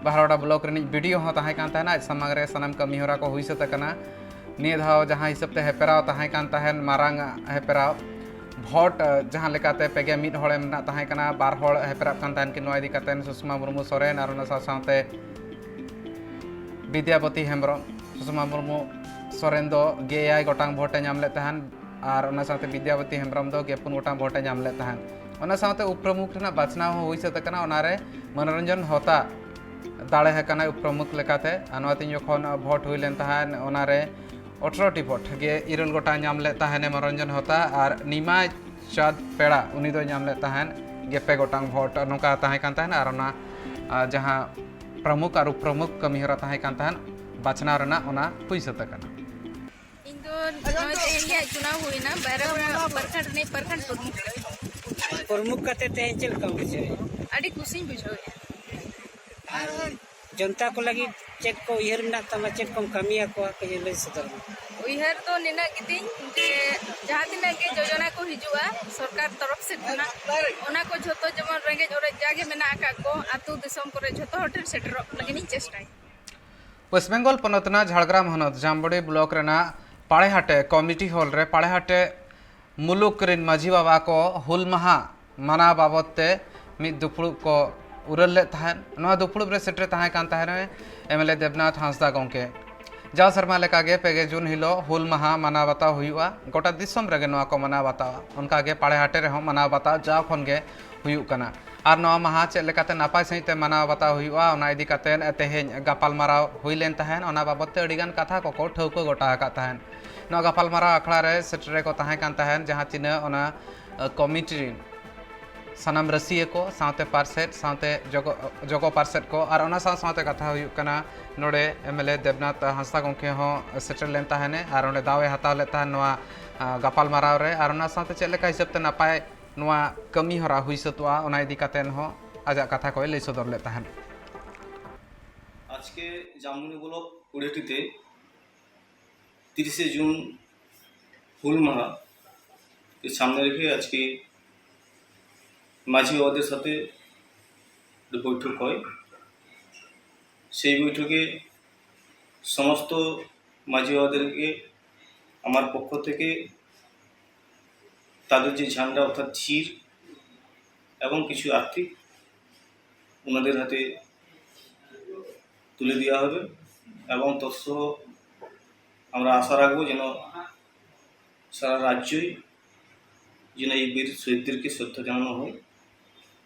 ᱵᱟᱦᱨᱟᱜᱚᱲᱟ ᱵᱞᱚᱠ ᱨᱤᱱᱤᱡ ᱵᱤ ᱰᱤ ᱳ ᱦᱚᱸ ᱛᱟᱦᱮᱸ ᱠᱟᱱ ᱛᱟᱦᱮᱱᱟ᱾ ᱟᱡ ᱥᱟᱢᱟᱝ ᱨᱮ ᱥᱟᱱᱟᱢ ᱠᱟᱹᱢᱤ ᱦᱚᱨᱟ ᱠᱚ ᱦᱩᱭ ᱥᱟᱹᱛ ᱟᱠᱟᱱᱟ᱾ ᱱᱤᱭᱟᱹ ᱫᱷᱟᱣ ᱡᱟᱦᱟᱸ ᱦᱤᱥᱟᱹᱵ ᱛᱮ ᱦᱮᱯᱨᱟᱣ ᱛᱟᱦᱮᱸ ᱠᱟᱱ ᱛᱟᱦᱮᱸᱱ, ᱢᱟᱨᱟᱝ ᱦᱮᱯᱨᱟᱣ, ᱵᱷᱳᱴ, ᱮ, ᱡᱟᱦᱟᱸ ᱞᱮᱠᱟᱛᱮ ᱯᱮᱜᱮ ᱢᱤᱫ ᱦᱚᱲ ᱮᱢ ᱨᱮᱱᱟᱜ ᱛᱟᱦᱮᱸ ᱠᱟᱱᱟ, ᱵᱟᱨ ᱦᱚᱲ ᱦᱮᱯᱨᱟᱜ ᱠᱟᱱ ᱛᱟᱦᱮᱸᱱ ᱠᱤᱱ᱾ ᱱᱚᱣᱟ ᱤᱫᱤ ᱠᱟᱛᱮ ᱥᱩᱥᱢᱟ ᱢᱩᱨᱢᱩ ᱥᱚᱨᱮᱱ ᱟᱨ ᱚᱱᱟ ᱥᱟᱶ ᱥᱟᱶᱛᱮ ᱵᱤᱫᱽᱭᱟᱯᱚᱛᱤ ᱦᱮᱢᱵᱨᱚᱢ᱾ ᱥᱩᱥᱢᱟ ᱢᱩᱨᱢᱩ ᱥᱚᱨᱮᱱ ᱫᱚ ᱜᱮᱞ ᱮᱭᱟᱭ ᱜᱚᱴᱟᱝ ᱵᱷᱳᱴ ᱮ ᱧᱟᱢ ᱞᱮᱫ ᱛᱟᱦᱮᱸᱱ ᱟᱨ ᱚᱱᱟ ᱥᱟᱶᱛᱮ ᱵᱤᱫᱽᱭᱟᱯᱚᱛᱤ ᱦᱮᱢᱵᱨᱚᱢ ᱫᱚ ᱜᱮᱞ ᱯᱩᱱ ᱜᱚᱴᱟᱝ ᱵᱷᱳᱴ ᱮ ᱧᱟᱢ ᱞᱮᱫ ᱛᱟᱦᱮᱸᱱ᱾ ᱚᱱᱟ ᱥᱟᱶᱛᱮ ᱩᱯ ᱯᱨᱚᱢᱩᱠᱷ ᱨᱮᱱᱟᱜ ᱵᱟᱪᱷᱱᱟᱣ ᱦᱚᱸ ᱦᱩᱭ ᱥᱟᱹᱛ ᱟᱠᱟᱱᱟ᱾ ᱚᱱᱟᱨᱮ ᱢᱚᱱᱳᱨᱚᱧᱡᱚᱱ ᱦᱚᱛᱟ ᱫᱟᱲᱮ ᱟᱠᱟᱱᱟᱭ ᱩᱯ ᱯᱨᱚᱢᱩᱠᱷ ᱞᱮᱠᱟᱛᱮ᱾ ᱟᱨ ᱱᱚᱣᱟ ᱛᱤᱧ ᱡᱚᱠᱷᱚᱱ ᱵᱷᱳᱴ ᱦᱩᱭ ᱞᱮᱱ ᱛᱟᱦᱮᱸᱫ, ᱚᱱᱟᱨᱮ ᱟᱴᱷᱨᱚ ᱴᱤ ᱵᱷᱳᱴ, ᱜᱮ ᱤᱨᱟᱹᱞ ᱜᱚᱴᱟᱝ ᱧᱟᱢ ᱞᱮᱫ ᱛᱟᱦᱮᱸᱱᱮ ᱢᱚᱱᱳᱨᱚᱧᱡᱚᱱ ᱦᱚᱛᱟ, ᱟᱨ ᱱᱤᱢᱟᱭ ᱪᱟᱸᱫᱽ ᱯᱮᱲᱟ, ᱩᱱᱤ ᱫᱚᱭ ᱧᱟᱢ ᱞᱮᱫ ᱛᱟᱦᱮᱸᱱ ᱜᱮ ᱯᱮ ᱜᱚᱴᱟᱝ ᱵᱷᱳᱴ᱾ ᱱᱚᱝᱠᱟ ᱛᱟᱦᱮᱸ ᱠᱟᱱ ᱛᱟᱦᱮᱸᱱ᱾ ᱟᱨ ᱚᱱᱟ, ᱟ, ᱡᱟᱦᱟᱸ ᱯᱨᱚᱢᱩᱠᱷ ᱟᱨ ᱩᱯᱨᱚᱢᱩᱠᱷ ᱠᱟᱹᱢᱤᱦᱚᱨᱟ ᱛᱟᱦᱮᱸ ᱠᱟᱱ ᱛᱟᱦᱮᱸᱫ, ᱵᱟᱪᱷᱱᱟᱣ ᱨᱮᱱᱟᱜ ᱚᱱᱟ ᱦᱩᱭ ᱥᱟᱹᱛ ᱟᱠᱟᱱᱟ᱾ ᱤᱧ ᱫᱚ ᱱᱚᱜᱼᱚᱭ ᱛᱮᱦᱮᱧ ᱜᱮ ᱦᱟᱸᱜ ᱪᱩᱱᱟᱣ ᱦᱩᱭᱱᱟ, ᱵᱟᱭᱨᱟ ᱯᱟᱲᱟ ᱯᱨᱚᱠᱷᱚᱸᱰ ᱨᱤᱱᱤᱡ ᱯᱨᱚᱠᱷᱚᱸᱰ ᱯᱨᱚᱢᱩᱠᱷ ᱠᱟᱹᱱᱟᱹᱧ᱾ ᱯᱨᱚᱢᱩᱠᱷ ᱠᱟᱛᱮ ᱛᱮᱦᱮᱧ ᱪᱮᱫ ᱞᱮᱠᱟᱢ ᱵᱩᱡᱷᱟᱹᱣᱮᱫᱼᱟ? ᱟᱹᱰᱤ ᱠᱩᱥᱤᱧ ᱵᱩᱡᱷᱟᱹᱣᱮᱫᱼᱟ᱾ ᱟᱨ ᱡᱚᱱᱛᱟ ᱠᱚ ᱞᱟᱹᱜᱤᱫ ᱪᱮᱫ ᱠᱚ ᱩᱭᱦᱟᱹᱨ ᱢᱮᱱᱟᱜ ᱛᱟᱢᱟ, ᱪᱮᱫ ᱠᱚᱢ ᱠᱟᱹᱢᱤᱭᱟ ᱠᱚᱣᱟ, ᱠᱟᱹᱡ ᱞᱟᱹᱭ ᱥᱚᱫᱚᱨ ᱢᱮ᱾ ᱩᱭᱦᱟᱹᱨ ᱫᱚ ᱱᱤᱱᱟᱹᱜ ᱜᱮᱛᱤᱧ ᱡᱮ ᱡᱟᱦᱟᱸ ᱛᱤᱱᱟᱹᱜ ᱜᱮ ᱡᱳᱡᱚᱱᱟ ᱠᱚ ᱦᱤᱡᱩᱜᱼᱟ ᱥᱚᱨᱠᱟᱨ ᱛᱚᱨᱚᱯ ᱥᱮᱫ ᱠᱷᱚᱱᱟᱜ, ᱚᱱᱟ ᱠᱚ ᱡᱷᱚᱛᱚ ᱡᱮᱢᱚᱱ ᱨᱮᱸᱜᱮᱡ ᱚᱨᱮᱡ ᱡᱟᱜᱮ ᱢᱮᱱᱟᱜ ᱟᱠᱟᱫ ᱠᱚ ᱟᱹᱛᱩ ᱫᱤᱥᱚᱢ ᱠᱚᱨᱮ ᱡᱷᱚᱛᱚ ᱦᱚᱲ ᱴᱷᱮᱱ ᱥᱮᱴᱮᱨᱚᱜ ᱞᱟᱹᱜᱤᱫ ᱤᱧ ᱪᱮᱥᱴᱟᱭᱟ᱾ ᱯᱚᱥᱪᱤᱢ ᱵᱮᱝᱜᱚᱞ ᱯᱚᱱᱚᱛ ᱨᱮᱱᱟᱜ ᱡᱷᱟᱲᱜᱨᱟᱢ ᱦᱚᱱᱚᱛ ᱡᱟᱢᱵᱚᱲᱤ ᱵᱞᱚᱠ ᱨᱮᱱᱟᱜ ᱯᱟᱲᱮᱦᱟᱴᱮ ᱠᱚᱢᱤᱴᱤ ᱦᱚᱞ ᱨᱮ ᱯᱟᱲᱮᱦᱟᱴᱮ ᱢᱩᱞᱩᱠ ᱨᱤᱱ ᱢᱟᱹᱡᱷᱤ ᱵᱟᱵᱟ ᱠᱚ ᱦᱩᱞ ᱢᱟᱦᱟ ᱢᱟᱱᱟᱣ ᱵᱟᱵᱚᱫ ᱛᱮ ᱢᱤᱫ ᱫᱩᱯᱲᱩᱵ ᱠᱚ ᱩᱨᱟᱹᱞ ᱞᱮᱫ ᱛᱟᱦᱮᱸᱫ᱾ ᱱᱚᱣᱟ ᱫᱩᱯᱲᱩᱵ ᱨᱮ ᱥᱮᱴᱮᱨ ᱛᱟᱦᱮᱸ ᱠᱟᱱ ᱛᱟᱦᱮᱸᱱ ᱮᱢ ᱮᱞ ᱮ ᱫᱮᱵᱽᱱᱟᱛᱷ ᱦᱟᱸᱥᱫᱟ ᱜᱚᱢᱠᱮ᱾ ᱡᱟᱣ ᱥᱮᱨᱢᱟ ᱞᱮᱠᱟᱜᱮ ᱯᱮ ᱜᱮ ᱡᱩᱱ ᱦᱤᱞᱳᱜ ᱦᱩᱞ ᱢᱟᱦᱟ ᱢᱟᱱᱟᱣ ᱵᱟᱛᱟᱣ ᱦᱩᱭᱩᱜᱼᱟ᱾ ᱜᱚᱴᱟ ᱫᱤᱥᱚᱢ ᱨᱮᱜᱮ ᱱᱚᱣᱟ ᱠᱚ ᱢᱟᱱᱟᱣ ᱵᱟᱛᱟᱣᱟ᱾ ᱚᱱᱠᱟᱜᱮ ᱯᱟᱲᱮᱦᱟᱴᱮ ᱨᱮᱦᱚᱸ ᱢᱟᱱᱟᱣ ᱵᱟᱛᱟᱣ ᱡᱟᱣ ᱠᱷᱚᱱ ᱜᱮ ᱦᱩᱭᱩᱜ ᱠᱟᱱᱟ᱾ ᱟᱨ ᱱᱚᱣᱟ ᱢᱟᱦᱟ ᱪᱮᱫ ᱞᱮᱠᱟᱛᱮ ᱱᱟᱯᱟᱭ ᱥᱟᱺᱦᱤᱡ ᱛᱮ ᱢᱟᱱᱟᱣ ᱵᱟᱛᱟᱣ ᱦᱩᱭᱩᱜᱼᱟ, ᱚᱱᱟ ᱤᱫᱤ ᱠᱟᱛᱮ ᱛᱮᱦᱮᱧ ᱜᱟᱯᱟᱞᱢᱟᱨᱟᱣ ᱦᱩᱭ ᱞᱮᱱ ᱛᱟᱦᱮᱸᱫ᱾ ᱚᱱᱟ ᱵᱟᱵᱚᱫ ᱛᱮ ᱟᱹᱰᱤᱜᱟᱱ ᱠᱟᱛᱷᱟ ᱠᱚᱠᱚ ᱴᱷᱟᱹᱣᱠᱟᱹ ᱜᱚᱴᱟ ᱟᱠᱟᱫ ᱛᱟᱦᱮᱸᱫ᱾ ᱱᱚᱣᱟ ᱜᱟᱯᱟᱞᱢᱟᱨᱟᱣ ᱟᱠᱷᱲᱟ ᱨᱮ ᱥᱮᱴᱮᱨ ᱨᱮᱠᱚ ᱛᱟᱦᱮᱸ ᱠᱟᱱ ᱛᱟᱦᱮᱸᱫ ᱡᱟᱦᱟᱸ ᱛᱤᱱᱟᱹᱜ ᱚᱱᱟ, ᱟ, ᱠᱚᱢᱤᱴᱤ ᱨᱤᱱ ᱥᱟᱱᱟᱢ ᱨᱟᱹᱥᱤᱭᱟᱹ ᱠᱚ ᱥᱟᱶᱛᱮ ᱯᱟᱨᱥᱮᱛ ᱥᱟᱶᱛᱮ ᱡᱚᱜᱚ, ᱡᱚᱜᱚ ᱯᱟᱨᱥᱮᱛ ᱠᱚ ᱟᱨ ᱚᱱᱟ ᱥᱟᱶ ᱥᱟᱶᱛᱮ ᱠᱟᱛᱷᱟ ᱦᱩᱭᱩᱜ ᱠᱟᱱᱟ ᱱᱚᱰᱮ ᱮᱢ ᱮᱞ ᱮ ᱫᱮᱵᱽᱱᱟᱛᱷ ᱦᱟᱸᱥᱫᱟ ᱜᱚᱢᱠᱮ ᱦᱚᱸ ᱥᱮᱴᱮᱨ ᱞᱮᱱ ᱛᱟᱦᱮᱱᱮ ᱟᱨ ᱚᱸᱰᱮ ᱫᱟᱣ ᱮ ᱦᱟᱛᱟᱣ ᱞᱮᱫ ᱛᱟᱦᱮᱱ ᱱᱚᱣᱟ, ᱟ, ᱜᱟᱯᱟᱞᱢᱟᱨᱟᱣ ᱨᱮ᱾ ᱟᱨ ᱚᱱᱟ ᱥᱟᱶᱛᱮ ᱪᱮᱫ ᱞᱮᱠᱟ ᱦᱤᱥᱟᱹᱵ ᱛᱮ ᱱᱟᱯᱟᱭ ᱱᱚᱣᱟ ᱠᱟᱹᱢᱤ ᱦᱚᱨᱟ ᱦᱩᱭ ᱥᱟᱹᱛᱚᱜᱼᱟ, ᱚᱱᱟ ᱤᱫᱤ ᱠᱟᱛᱮ ᱦᱚᱸ ᱟᱡᱟᱜ ᱠᱟᱛᱷᱟ ᱠᱚᱭ ᱞᱟᱹᱭ ᱥᱚᱫᱚᱨ ᱞᱮᱫ ᱛᱟᱦᱮᱱ᱾ আজকে জামবনি ব্লক কুড়িহাটিতে তিরিশে জুন হুল মাহা কে সামনে রেখে আজকে মাঝি বাবাদের সাথে একটা বৈঠক হয়। সেই বৈঠকে সমস্ত মাঝি বাবাদেরকে আমার পক্ষ থেকে তাদের যে ঝান্ডা অর্থাৎ চির এবং কিছু আর্থিক ওনাদের হাতে তুলে দেওয়া হবে এবং তৎসহ আমরা আশা রাখবো যেন সারা রাজ্যই যেন এই বীর শহীদদেরকে শ্রদ্ধা জানানো হয়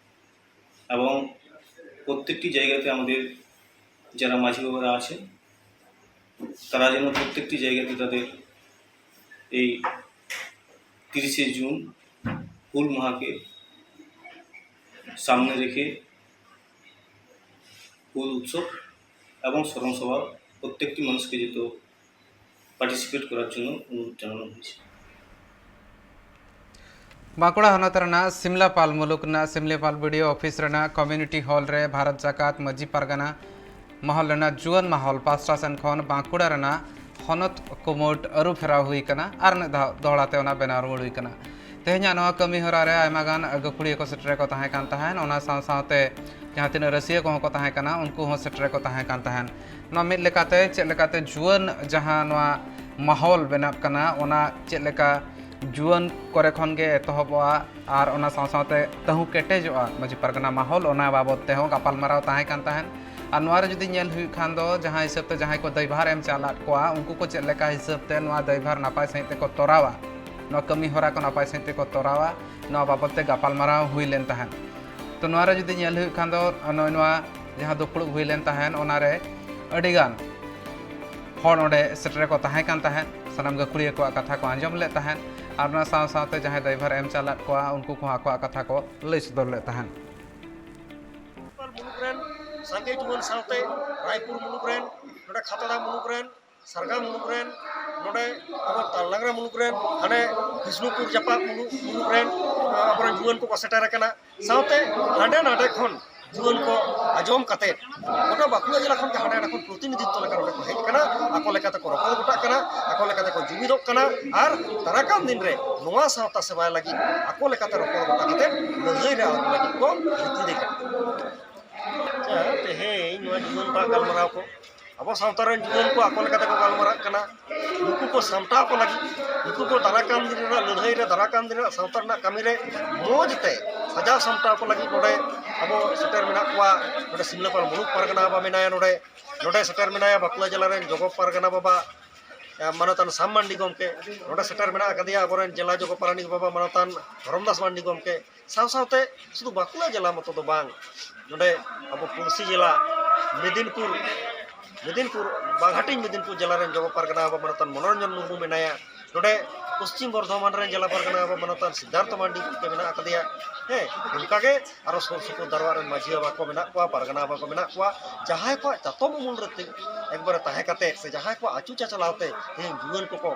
এবং প্রত্যেকটি জায়গাতে আমাদের যারা মাঝি বাবারা আছেন তারা যেন প্রত্যেকটি জায়গাতে তাদের এই তিরিশে জুন হুল মাহাকে সামনে রেখে দোল উৎসব এবং স্মরণ সভা প্রত্যেকটি মানুষকে যেহেতু পার্টিসিপেট করার জন্য অনুরোধ জানানো হয়েছে। ᱵᱟᱸᱠᱩᱲᱟ ᱦᱚᱱᱚᱛ ᱨᱮᱱᱟᱜ ᱥᱤᱢᱞᱟᱯᱟᱞ ᱢᱩᱞᱩᱠ ᱨᱮᱱᱟᱜ ᱥᱤᱢᱞᱟᱯᱟᱞ ᱵᱤᱰᱤᱳ ᱚᱯᱷᱤᱥ ᱨᱮᱱᱟᱜ ᱠᱚᱢᱤᱭᱩᱱᱤᱴᱤ ᱦᱚᱞ ᱨᱮ ᱵᱷᱟᱨᱚᱛ ᱡᱟᱠᱟᱛ ᱢᱟᱹᱡᱷᱤ ᱯᱟᱨᱜᱟᱱᱟ ᱢᱚᱦᱚᱞ ᱨᱮᱱᱟᱜ ᱡᱩᱣᱟᱹᱱ ᱢᱟᱦᱚᱞ ᱯᱟᱥᱴᱟ ᱥᱮᱱ ᱠᱷᱚᱱ ᱵᱟᱸᱠᱩᱲᱟ ᱨᱮᱱᱟᱜ ᱦᱚᱱᱚᱛ ᱠᱩᱢᱩᱴ ᱟᱹᱨᱩ ᱯᱷᱮᱨᱟᱣ ᱦᱩᱭ ᱠᱟᱱᱟ ᱟᱨ ᱢᱤᱫ ᱫᱷᱟᱣ ᱫᱚᱦᱲᱟ ᱛᱮ ᱚᱱᱟ ᱵᱮᱱᱟᱣ ᱨᱩᱣᱟᱹᱲ ᱦᱩᱭ ᱠᱟᱱᱟ᱾ ᱛᱮᱦᱮᱧᱟᱜ ᱱᱚᱣᱟ ᱠᱟᱹᱢᱤ ᱦᱚᱨᱟ ᱨᱮ ᱟᱭᱢᱟ ᱜᱟᱱ ᱜᱟᱹᱠᱷᱩᱲᱤᱭᱟᱹ ᱠᱚ ᱥᱮᱴᱮᱨ ᱠᱚ ᱛᱟᱦᱮᱸ ᱠᱟᱱ ᱛᱟᱦᱮᱸᱫ᱾ ᱚᱱᱟ ᱥᱟᱶ ᱥᱟᱶᱛᱮ ᱡᱟᱦᱟᱸ ᱛᱤᱱᱟᱹᱜ ᱨᱟᱹᱥᱤᱭᱟᱹ ᱠᱚᱦᱚᱸ ᱠᱚ ᱛᱟᱦᱮᱸ ᱠᱟᱱᱟ, ᱩᱱᱠᱩ ᱦᱚᱸ ᱥᱮᱴᱮᱨ ᱠᱚ ᱛᱟᱦᱮᱸ ᱠᱟᱱ ᱛᱟᱦᱮᱸᱫ᱾ ᱱᱚᱣᱟ ᱢᱤᱫ ᱞᱮᱠᱟᱛᱮ ᱪᱮᱫ ᱞᱮᱠᱟᱛᱮ ᱡᱩᱣᱟᱹᱱ ᱡᱟᱦᱟᱸ ᱱᱚᱣᱟ ᱢᱟᱦᱚᱞ ᱵᱮᱱᱟᱜ ᱠᱟᱱᱟ, ᱚᱱᱟ ᱪᱮᱫ ᱞᱮᱠᱟ ᱡᱩᱣᱟᱹᱱ ᱠᱚᱨᱮ ᱠᱷᱚᱱ ᱜᱮ ᱮᱛᱚᱦᱚᱵᱚᱜᱼᱟ ᱟᱨ ᱚᱱᱟ ᱥᱟᱶ ᱥᱟᱶᱛᱮ ᱛᱟᱹᱦᱩ ᱠᱮᱴᱮᱡᱚᱜᱼᱟ ᱢᱟᱹᱡᱷᱤ ᱯᱟᱨᱜᱟᱱᱟ ᱢᱟᱦᱚᱞ, ᱚᱱᱟ ᱵᱟᱵᱚᱫ ᱛᱮᱦᱚᱸ ᱜᱟᱯᱟᱞᱢᱟᱨᱟᱣ ᱛᱟᱦᱮᱸ ᱠᱟᱱ ᱛᱟᱦᱮᱸᱫ᱾ ᱟᱨ ᱱᱚᱣᱟ ᱨᱮ ᱡᱩᱫᱤ ᱧᱮᱞ ᱦᱩᱭᱩᱜ ᱠᱷᱟᱱ ᱫᱚ, ᱡᱟᱦᱟᱸ ᱦᱤᱥᱟᱹᱵ ᱛᱮ ᱡᱟᱦᱟᱸᱭ ᱠᱚ ᱫᱟᱭᱵᱷᱟᱨ ᱮᱢ ᱪᱟᱞᱟᱫ ᱠᱚᱣᱟ, ᱩᱱᱠᱩ ᱠᱚ ᱪᱮᱫ ᱞᱮᱠᱟ ᱦᱤᱥᱟᱹᱵ ᱛᱮ ᱱᱚᱣᱟ ᱫᱟᱭᱵᱷᱟᱨ ᱱᱟᱯᱟᱭ ᱥᱟᱺᱦᱤᱡ ᱛᱮᱠᱚ ᱛᱚᱨᱟᱣᱟ, ᱱᱚᱣᱟ ᱠᱟᱹᱢᱤ ᱦᱚᱨᱟ ᱠᱚ ᱱᱟᱯᱟᱭ ᱥᱟᱺᱦᱤᱡ ᱛᱮᱠᱚ ᱛᱚᱨᱟᱣᱟ, ᱱᱚᱣᱟ ᱵᱟᱵᱚᱫ ᱛᱮ ᱜᱟᱯᱟᱞᱢᱟᱨᱟᱣ ᱦᱩᱭ ᱞᱮᱱ ᱛᱟᱦᱮᱸᱫ᱾ ᱛᱚ, ᱱᱚᱣᱟ ᱨᱮ ᱡᱩᱫᱤ ᱧᱮᱞ ᱦᱩᱭᱩᱜ ᱠᱷᱟᱱ ᱫᱚ, ᱱᱚᱜᱼᱚᱭ ᱱᱚᱣᱟ ᱡᱟᱦᱟᱸ ᱫᱩᱯᱲᱩᱵ ᱦᱩᱭ ᱞᱮᱱ ᱛᱟᱦᱮᱸᱫ, ᱚᱱᱟ ᱨᱮ ᱟᱹᱰᱤ ᱜᱟᱱ ᱦᱚᱲ ᱚᱸᱰᱮ ᱥᱮᱴᱮᱨ ᱠᱚ ᱛᱟᱦᱮᱸ ᱠᱟᱱ ᱛᱟᱦᱮᱸᱫ᱾ ᱥᱟᱱᱟᱢ ᱜᱟᱹᱠᱷᱩᱲᱤᱭᱟᱹ ᱠᱚᱣᱟᱜ ᱠᱟᱛᱷᱟ ᱠᱚ ᱟᱸᱡᱚᱢ ᱞᱮᱫ ᱛᱟᱦᱮᱸᱫ ᱟᱨ ᱚᱱᱟ ᱥᱟᱶ ᱥᱟᱶᱛᱮ ᱡᱟᱦᱟᱸᱭ ᱫᱟᱭᱵᱷᱟᱨ ᱮᱢ ᱪᱟᱞᱟᱫ ᱠᱚᱣᱟ, ᱩᱱᱠᱩ ᱠᱚᱦᱚᱸ ᱟᱠᱚᱣᱟᱜ ᱠᱟᱛᱷᱟ ᱠᱚ ᱞᱟᱹᱭ ᱥᱚᱫᱚᱨ ᱞᱮᱫ ᱛᱟᱦᱮᱸᱫ᱾ ᱢᱩᱞᱩᱠ ᱨᱮᱱ ᱥᱟᱸᱜᱮ ᱡᱩᱣᱟᱹᱱ ᱥᱟᱶᱛᱮ ᱨᱟᱭᱯᱩᱨ ᱢᱩᱞᱩᱠ ᱨᱮᱱ, ᱱᱚᱰᱮ ᱠᱷᱟᱛᱲᱟ ᱢᱩᱞᱩᱠ ᱨᱮᱱ, ᱥᱟᱨᱜᱟ ᱢᱩᱞᱩᱠ ᱨᱮᱱ, ᱱᱚᱰᱮ ᱟᱵᱚ ᱛᱟᱞᱰᱟᱝᱨᱟ ᱢᱩᱞᱩᱠ ᱨᱮᱱ, ᱦᱟᱱᱮ ᱵᱤᱥᱱᱩᱯᱩᱨ ᱡᱟᱯᱟᱜ ᱢᱩᱞᱩᱠ, ᱢᱩᱞᱩᱠ ᱨᱮᱱ, ᱟᱵᱚᱨᱮᱱ ᱡᱩᱣᱟᱹᱱ ᱠᱚᱠᱚ ᱥᱮᱴᱮᱨ ᱟᱠᱟᱱᱟ᱾ ᱥᱟᱶᱛᱮ ᱦᱟᱸᱰᱮ ᱱᱟᱰᱮ ᱠᱷᱚᱱ ᱡᱩᱣᱟᱹᱱ ᱠᱚ ᱟᱸᱡᱚᱢ ᱠᱟᱛᱮ, ᱜᱚᱴᱟ ᱵᱟᱸᱠᱩᱲᱟ ᱡᱮᱞᱟ ᱠᱷᱚᱱ ᱜᱮ ᱦᱟᱸᱰᱮ ᱱᱟᱰᱮ ᱠᱷᱚᱱ ᱯᱨᱚᱛᱤᱱᱤᱫᱷᱤᱛᱛᱚ ᱞᱮᱠᱟ ᱱᱚᱰᱮ ᱠᱚ ᱦᱮᱡ ᱟᱠᱟᱱᱟ᱾ ᱟᱠᱚ ᱞᱮᱠᱟᱛᱮ ᱠᱚ ᱨᱚᱯᱚᱲ ᱜᱚᱴᱟᱜ ᱠᱟᱱᱟ, ᱟᱠᱚ ᱞᱮᱠᱟᱛᱮ ᱠᱚ ᱡᱩᱢᱤᱫᱚᱜ ᱠᱟᱱᱟ ᱟᱨ ᱫᱟᱨᱟᱭ ᱠᱟᱱ ᱫᱤᱱ ᱨᱮ ᱱᱚᱣᱟ ᱥᱟᱶᱛᱟ ᱥᱮᱵᱟᱭ ᱞᱟᱹᱜᱤᱫ ᱟᱠᱚ ᱞᱮᱠᱟᱛᱮ ᱨᱚᱯᱚᱲ ᱜᱚᱴᱟ ᱠᱟᱛᱮ ᱞᱟᱹᱲᱦᱟᱹᱭ ᱨᱮ ᱟᱬᱜᱚ ᱞᱟᱹᱜᱤᱫ ᱠᱚ ᱨᱤᱠᱤᱲ ᱟᱠᱟᱱᱟ᱾ ᱟᱪᱪᱷᱟ, ᱛᱮᱦᱮᱧ ᱱᱚᱣᱟ ᱡᱩᱣᱟᱹᱱ ᱠᱚᱣᱟᱜ ᱜᱟᱞᱢᱟᱨᱟᱣ ᱠᱚ, ᱟᱵᱚ ᱥᱟᱶᱛᱟ ᱨᱮᱱ ᱡᱩᱣᱟᱹᱱ ᱠᱚ ᱟᱠᱚ ᱞᱮᱠᱟ ᱛᱮᱠᱚ ᱜᱟᱞᱢᱟᱨᱟᱜ ᱠᱟᱱᱟ, ᱱᱩᱠᱩ ᱠᱚ ᱥᱟᱢᱴᱟᱣ ᱠᱚ ᱞᱟᱹᱜᱤᱫ, ᱱᱩᱠᱩ ᱠᱚ ᱫᱟᱨᱟᱭ ᱠᱟᱱ ᱫᱤᱱ ᱨᱮᱱᱟᱜ ᱞᱟᱹᱲᱦᱟᱹᱭ ᱨᱮ, ᱫᱟᱨᱟᱭ ᱠᱟᱱ ᱫᱤᱱ ᱨᱮᱱᱟᱜ ᱥᱟᱶᱛᱟ ᱨᱮᱱᱟᱜ ᱠᱟᱹᱢᱤ ᱨᱮ ᱢᱚᱡᱽ ᱛᱮ ᱥᱟᱡᱟᱣ ᱥᱟᱢᱴᱟᱣ ᱠᱚ ᱞᱟᱹᱜᱤᱫ ᱱᱚᱰᱮ ᱟᱵᱚ ᱥᱮᱴᱮᱨ ᱢᱮᱱᱟᱜ ᱠᱚᱣᱟ᱾ ᱱᱚᱰᱮ ᱥᱤᱢᱞᱟᱹᱯᱟᱞ ᱢᱩᱞᱩᱠ ᱯᱟᱨᱜᱟᱱᱟ ᱵᱟᱵᱟ ᱢᱮᱱᱟᱭᱟ ᱱᱚᱰᱮ, ᱱᱚᱰᱮ ᱥᱮᱴᱮᱨ ᱢᱮᱱᱟᱭᱟ ᱵᱟᱸᱠᱩᱲᱟ ᱡᱮᱞᱟ ᱨᱮᱱ ᱡᱚᱜᱚ ᱯᱟᱨᱜᱟᱱᱟ ᱵᱟᱵᱟ, ᱮ, ᱢᱟᱱᱚᱛᱟᱱ ᱥᱟᱢ ᱢᱟᱱᱰᱤ ᱜᱚᱢᱠᱮ, ᱱᱚᱰᱮ ᱥᱮᱴᱮᱨ ᱢᱮᱱᱟᱜ ᱟᱠᱟᱫᱮᱭᱟ ᱟᱵᱚᱨᱮᱱ ᱡᱮᱞᱟ ᱡᱚᱜᱚ ᱯᱟᱨᱟᱱᱤᱠ ᱵᱟᱵᱟ ᱢᱟᱱᱚᱛᱟᱱ ᱫᱷᱚᱨᱚᱢᱫᱟᱥ ᱢᱟᱱᱰᱤ ᱜᱚᱢᱠᱮ, ᱥᱟᱶ ᱥᱟᱶᱛᱮ ᱥᱩᱫᱷᱩ ᱵᱟᱸᱠᱩᱲᱟ ᱡᱮᱞᱟ ᱢᱚᱛᱚ ᱫᱚ ᱵᱟᱝ, ᱱᱚᱰᱮ ᱟᱵᱚ ᱯᱩᱲᱥᱤ ᱡᱮᱞᱟ ᱢᱮᱫᱤᱱᱯᱩᱨ, ᱢᱮᱫᱤᱱᱯᱩᱨ, ᱵᱟᱜᱷᱟᱴᱤᱧ ᱢᱮᱫᱤᱱᱯᱩᱨ ᱡᱮᱞᱟ ᱨᱮᱱ ᱡᱚᱜᱚ ᱯᱟᱨᱜᱟᱱᱟ ᱵᱟᱵᱟ ᱢᱟᱱᱚᱛᱟᱱ ᱢᱚᱱᱳᱨᱚᱧᱡᱚᱱ ᱢᱩᱨᱢᱩ ᱢᱮᱱᱟᱭᱟ, ᱱᱚᱰᱮ ᱯᱚᱥᱪᱤᱢ ᱵᱚᱨᱫᱷᱚᱢᱟᱱ ᱨᱮᱱ ᱡᱮᱞᱟ ᱯᱟᱨᱜᱟᱱᱟ ᱵᱟᱵᱟ ᱢᱟᱱᱚᱛᱟᱱ ᱥᱤᱫᱽᱫᱷᱟᱨᱛᱷᱚ ᱢᱟᱱᱰᱤ ᱜᱚᱢᱠᱮ ᱢᱮᱱᱟᱜ ᱟᱠᱟᱫᱮᱭᱟ᱾ ᱦᱮᱸ, ᱚᱱᱠᱟᱜᱮ ᱟᱨᱚ ᱥᱩᱨ ᱥᱩᱯᱩᱨ ᱫᱟᱨᱣᱟ ᱨᱮᱱ ᱢᱟᱹᱡᱷᱤ ᱵᱟᱵᱟ ᱠᱚ ᱢᱮᱱᱟᱜ ᱠᱚᱣᱟ, ᱯᱟᱨᱜᱟᱱᱟ ᱵᱟᱵᱟ ᱠᱚ ᱢᱮᱱᱟᱜ ᱠᱚᱣᱟ᱾ ᱡᱟᱦᱟᱸᱭ ᱠᱚᱣᱟᱜ ᱪᱟᱛᱚᱢ ᱩᱢᱩᱞ ᱨᱮ ᱛᱤ-, ᱮᱠᱵᱟᱨᱮ ᱛᱟᱦᱮᱸ ᱠᱟᱛᱮ ᱥᱮ ᱡᱟᱦᱟᱸᱭ ᱠᱚᱣᱟᱜ ᱟᱹᱪᱩ ᱪᱟᱪᱞᱟᱣ ᱛᱮ ᱛᱮᱦᱮᱧ ᱡᱩᱣᱟᱹᱱ ᱠᱚᱠᱚ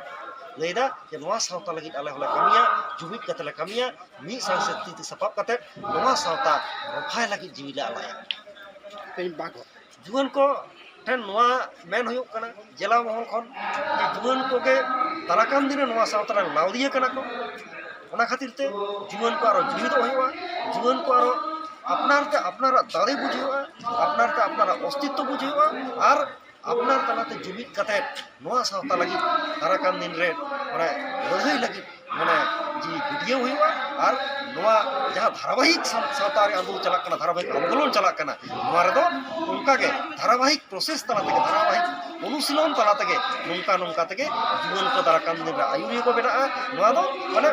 ᱞᱟᱹᱭᱫᱟ ᱡᱮ ᱱᱚᱣᱟ ᱥᱟᱶᱛᱟ ᱞᱟᱹᱜᱤᱫ ᱟᱞᱮ ᱦᱚᱸᱞᱮ ᱠᱟᱹᱢᱤᱭᱟ, ᱡᱩᱢᱤᱫ ᱠᱟᱛᱮ ᱞᱮ ᱠᱟᱹᱢᱤᱭᱟ, ᱢᱤᱫ ᱥᱟᱶ ᱥᱮ ᱛᱤ ᱛᱤ ᱥᱟᱯᱟᱵ ᱠᱟᱛᱮ ᱱᱚᱣᱟ ᱥᱟᱶᱛᱟ ᱨᱚᱯᱷᱟᱭ ᱞᱟᱹᱜᱤᱫ ᱡᱤᱣᱤ ᱞᱮ ᱟᱞᱟᱭᱟ᱾ ᱛᱮᱦᱮᱧ ᱵᱟᱠᱚ ᱡᱩᱣᱟᱹᱱ ᱠᱚ ᱴᱷᱮᱱ ᱱᱚᱣᱟ ᱢᱮᱱ ᱦᱩᱭᱩᱜ ᱠᱟᱱᱟ, ᱡᱮᱞᱟ ᱢᱚᱦᱚᱞ ᱠᱷᱚᱱ ᱡᱮ ᱡᱩᱣᱟᱹᱱ ᱠᱚᱜᱮ ᱫᱟᱨᱟᱠᱟᱱ ᱫᱤᱱ ᱨᱮ ᱱᱚᱣᱟ ᱥᱟᱶᱛᱟ ᱨᱮᱱ ᱞᱟᱹᱣᱲᱤᱭᱟᱹ ᱠᱟᱱᱟ ᱠᱚ᱾ ᱚᱱᱟ ᱠᱷᱟᱹᱛᱤᱨ ᱛᱮ ᱡᱩᱣᱟᱹᱱ ᱠᱚ ᱟᱨᱚ ᱡᱩᱢᱤᱫᱚᱜ ᱦᱩᱭᱩᱜᱼᱟ, ᱡᱩᱣᱟᱹᱱ ᱠᱚ ᱟᱨᱚ ᱟᱯᱱᱟᱨ ᱛᱮ ᱟᱯᱱᱟᱨᱟᱜ ᱫᱟᱲᱮ ᱵᱩᱡᱽ ᱦᱩᱭᱩᱜᱼᱟ, ᱟᱯᱱᱟᱨ ᱛᱮ ᱟᱯᱱᱟᱨᱟᱜ ᱚᱥᱛᱤᱛᱛᱚ ᱵᱩᱡᱽ ᱦᱩᱭᱩᱜᱼᱟ, ᱟᱨ ᱟᱯᱱᱟᱨ ᱛᱟᱞᱟᱛᱮ ᱡᱩᱢᱤᱫ ᱠᱟᱛᱮ ᱱᱚᱣᱟ ᱥᱟᱶᱛᱟ ᱞᱟᱹᱜᱤᱫ ᱫᱟᱨᱟᱠᱟᱱ ᱫᱤᱱ ᱨᱮ ᱢᱟᱱᱮ ᱞᱟᱹᱲᱦᱟᱹᱭ ᱞᱟᱹᱜᱤᱫ ᱢᱟᱱᱮ ᱡᱤᱣᱤ ᱜᱟᱹᱰᱭᱟᱹᱣ ᱦᱩᱭᱩᱜᱼᱟ᱾ ᱟᱨ ᱱᱚᱣᱟ ᱡᱟᱦᱟᱸ ᱫᱷᱟᱨᱟᱵᱟᱦᱤᱠ ᱥᱟᱶ-, ᱥᱟᱶᱛᱟ ᱨᱮ ᱟᱸᱫᱳᱲ ᱪᱟᱞᱟᱜ ᱠᱟᱱᱟ, ᱫᱷᱟᱨᱟᱵᱟᱦᱤᱠ ᱟᱱᱫᱳᱞᱚᱱ ᱪᱟᱞᱟᱜ ᱠᱟᱱᱟ, ᱱᱚᱣᱟ ᱨᱮᱫᱚ ᱚᱱᱠᱟᱜᱮ ᱫᱷᱟᱨᱟᱵᱟᱦᱤᱠ ᱯᱨᱚᱥᱮᱥ ᱛᱟᱞᱟ ᱛᱮᱜᱮ, ᱫᱷᱟᱨᱟᱵᱟᱦᱤᱠ ᱚᱱᱩᱥᱤᱞᱚᱱ ᱛᱟᱞᱟ ᱛᱮᱜᱮ ᱱᱚᱝᱠᱟ ᱱᱚᱝᱠᱟ ᱛᱮᱜᱮ ᱡᱩᱣᱟᱹᱱ ᱠᱚ ᱫᱟᱨᱟᱠᱟᱱ ᱫᱤᱱ ᱨᱮ ᱟᱹᱭᱩᱨᱤᱭᱟᱹ ᱠᱚ ᱵᱮᱱᱟᱜᱼᱟ᱾ ᱱᱚᱣᱟ ᱫᱚ ᱢᱟᱱᱮ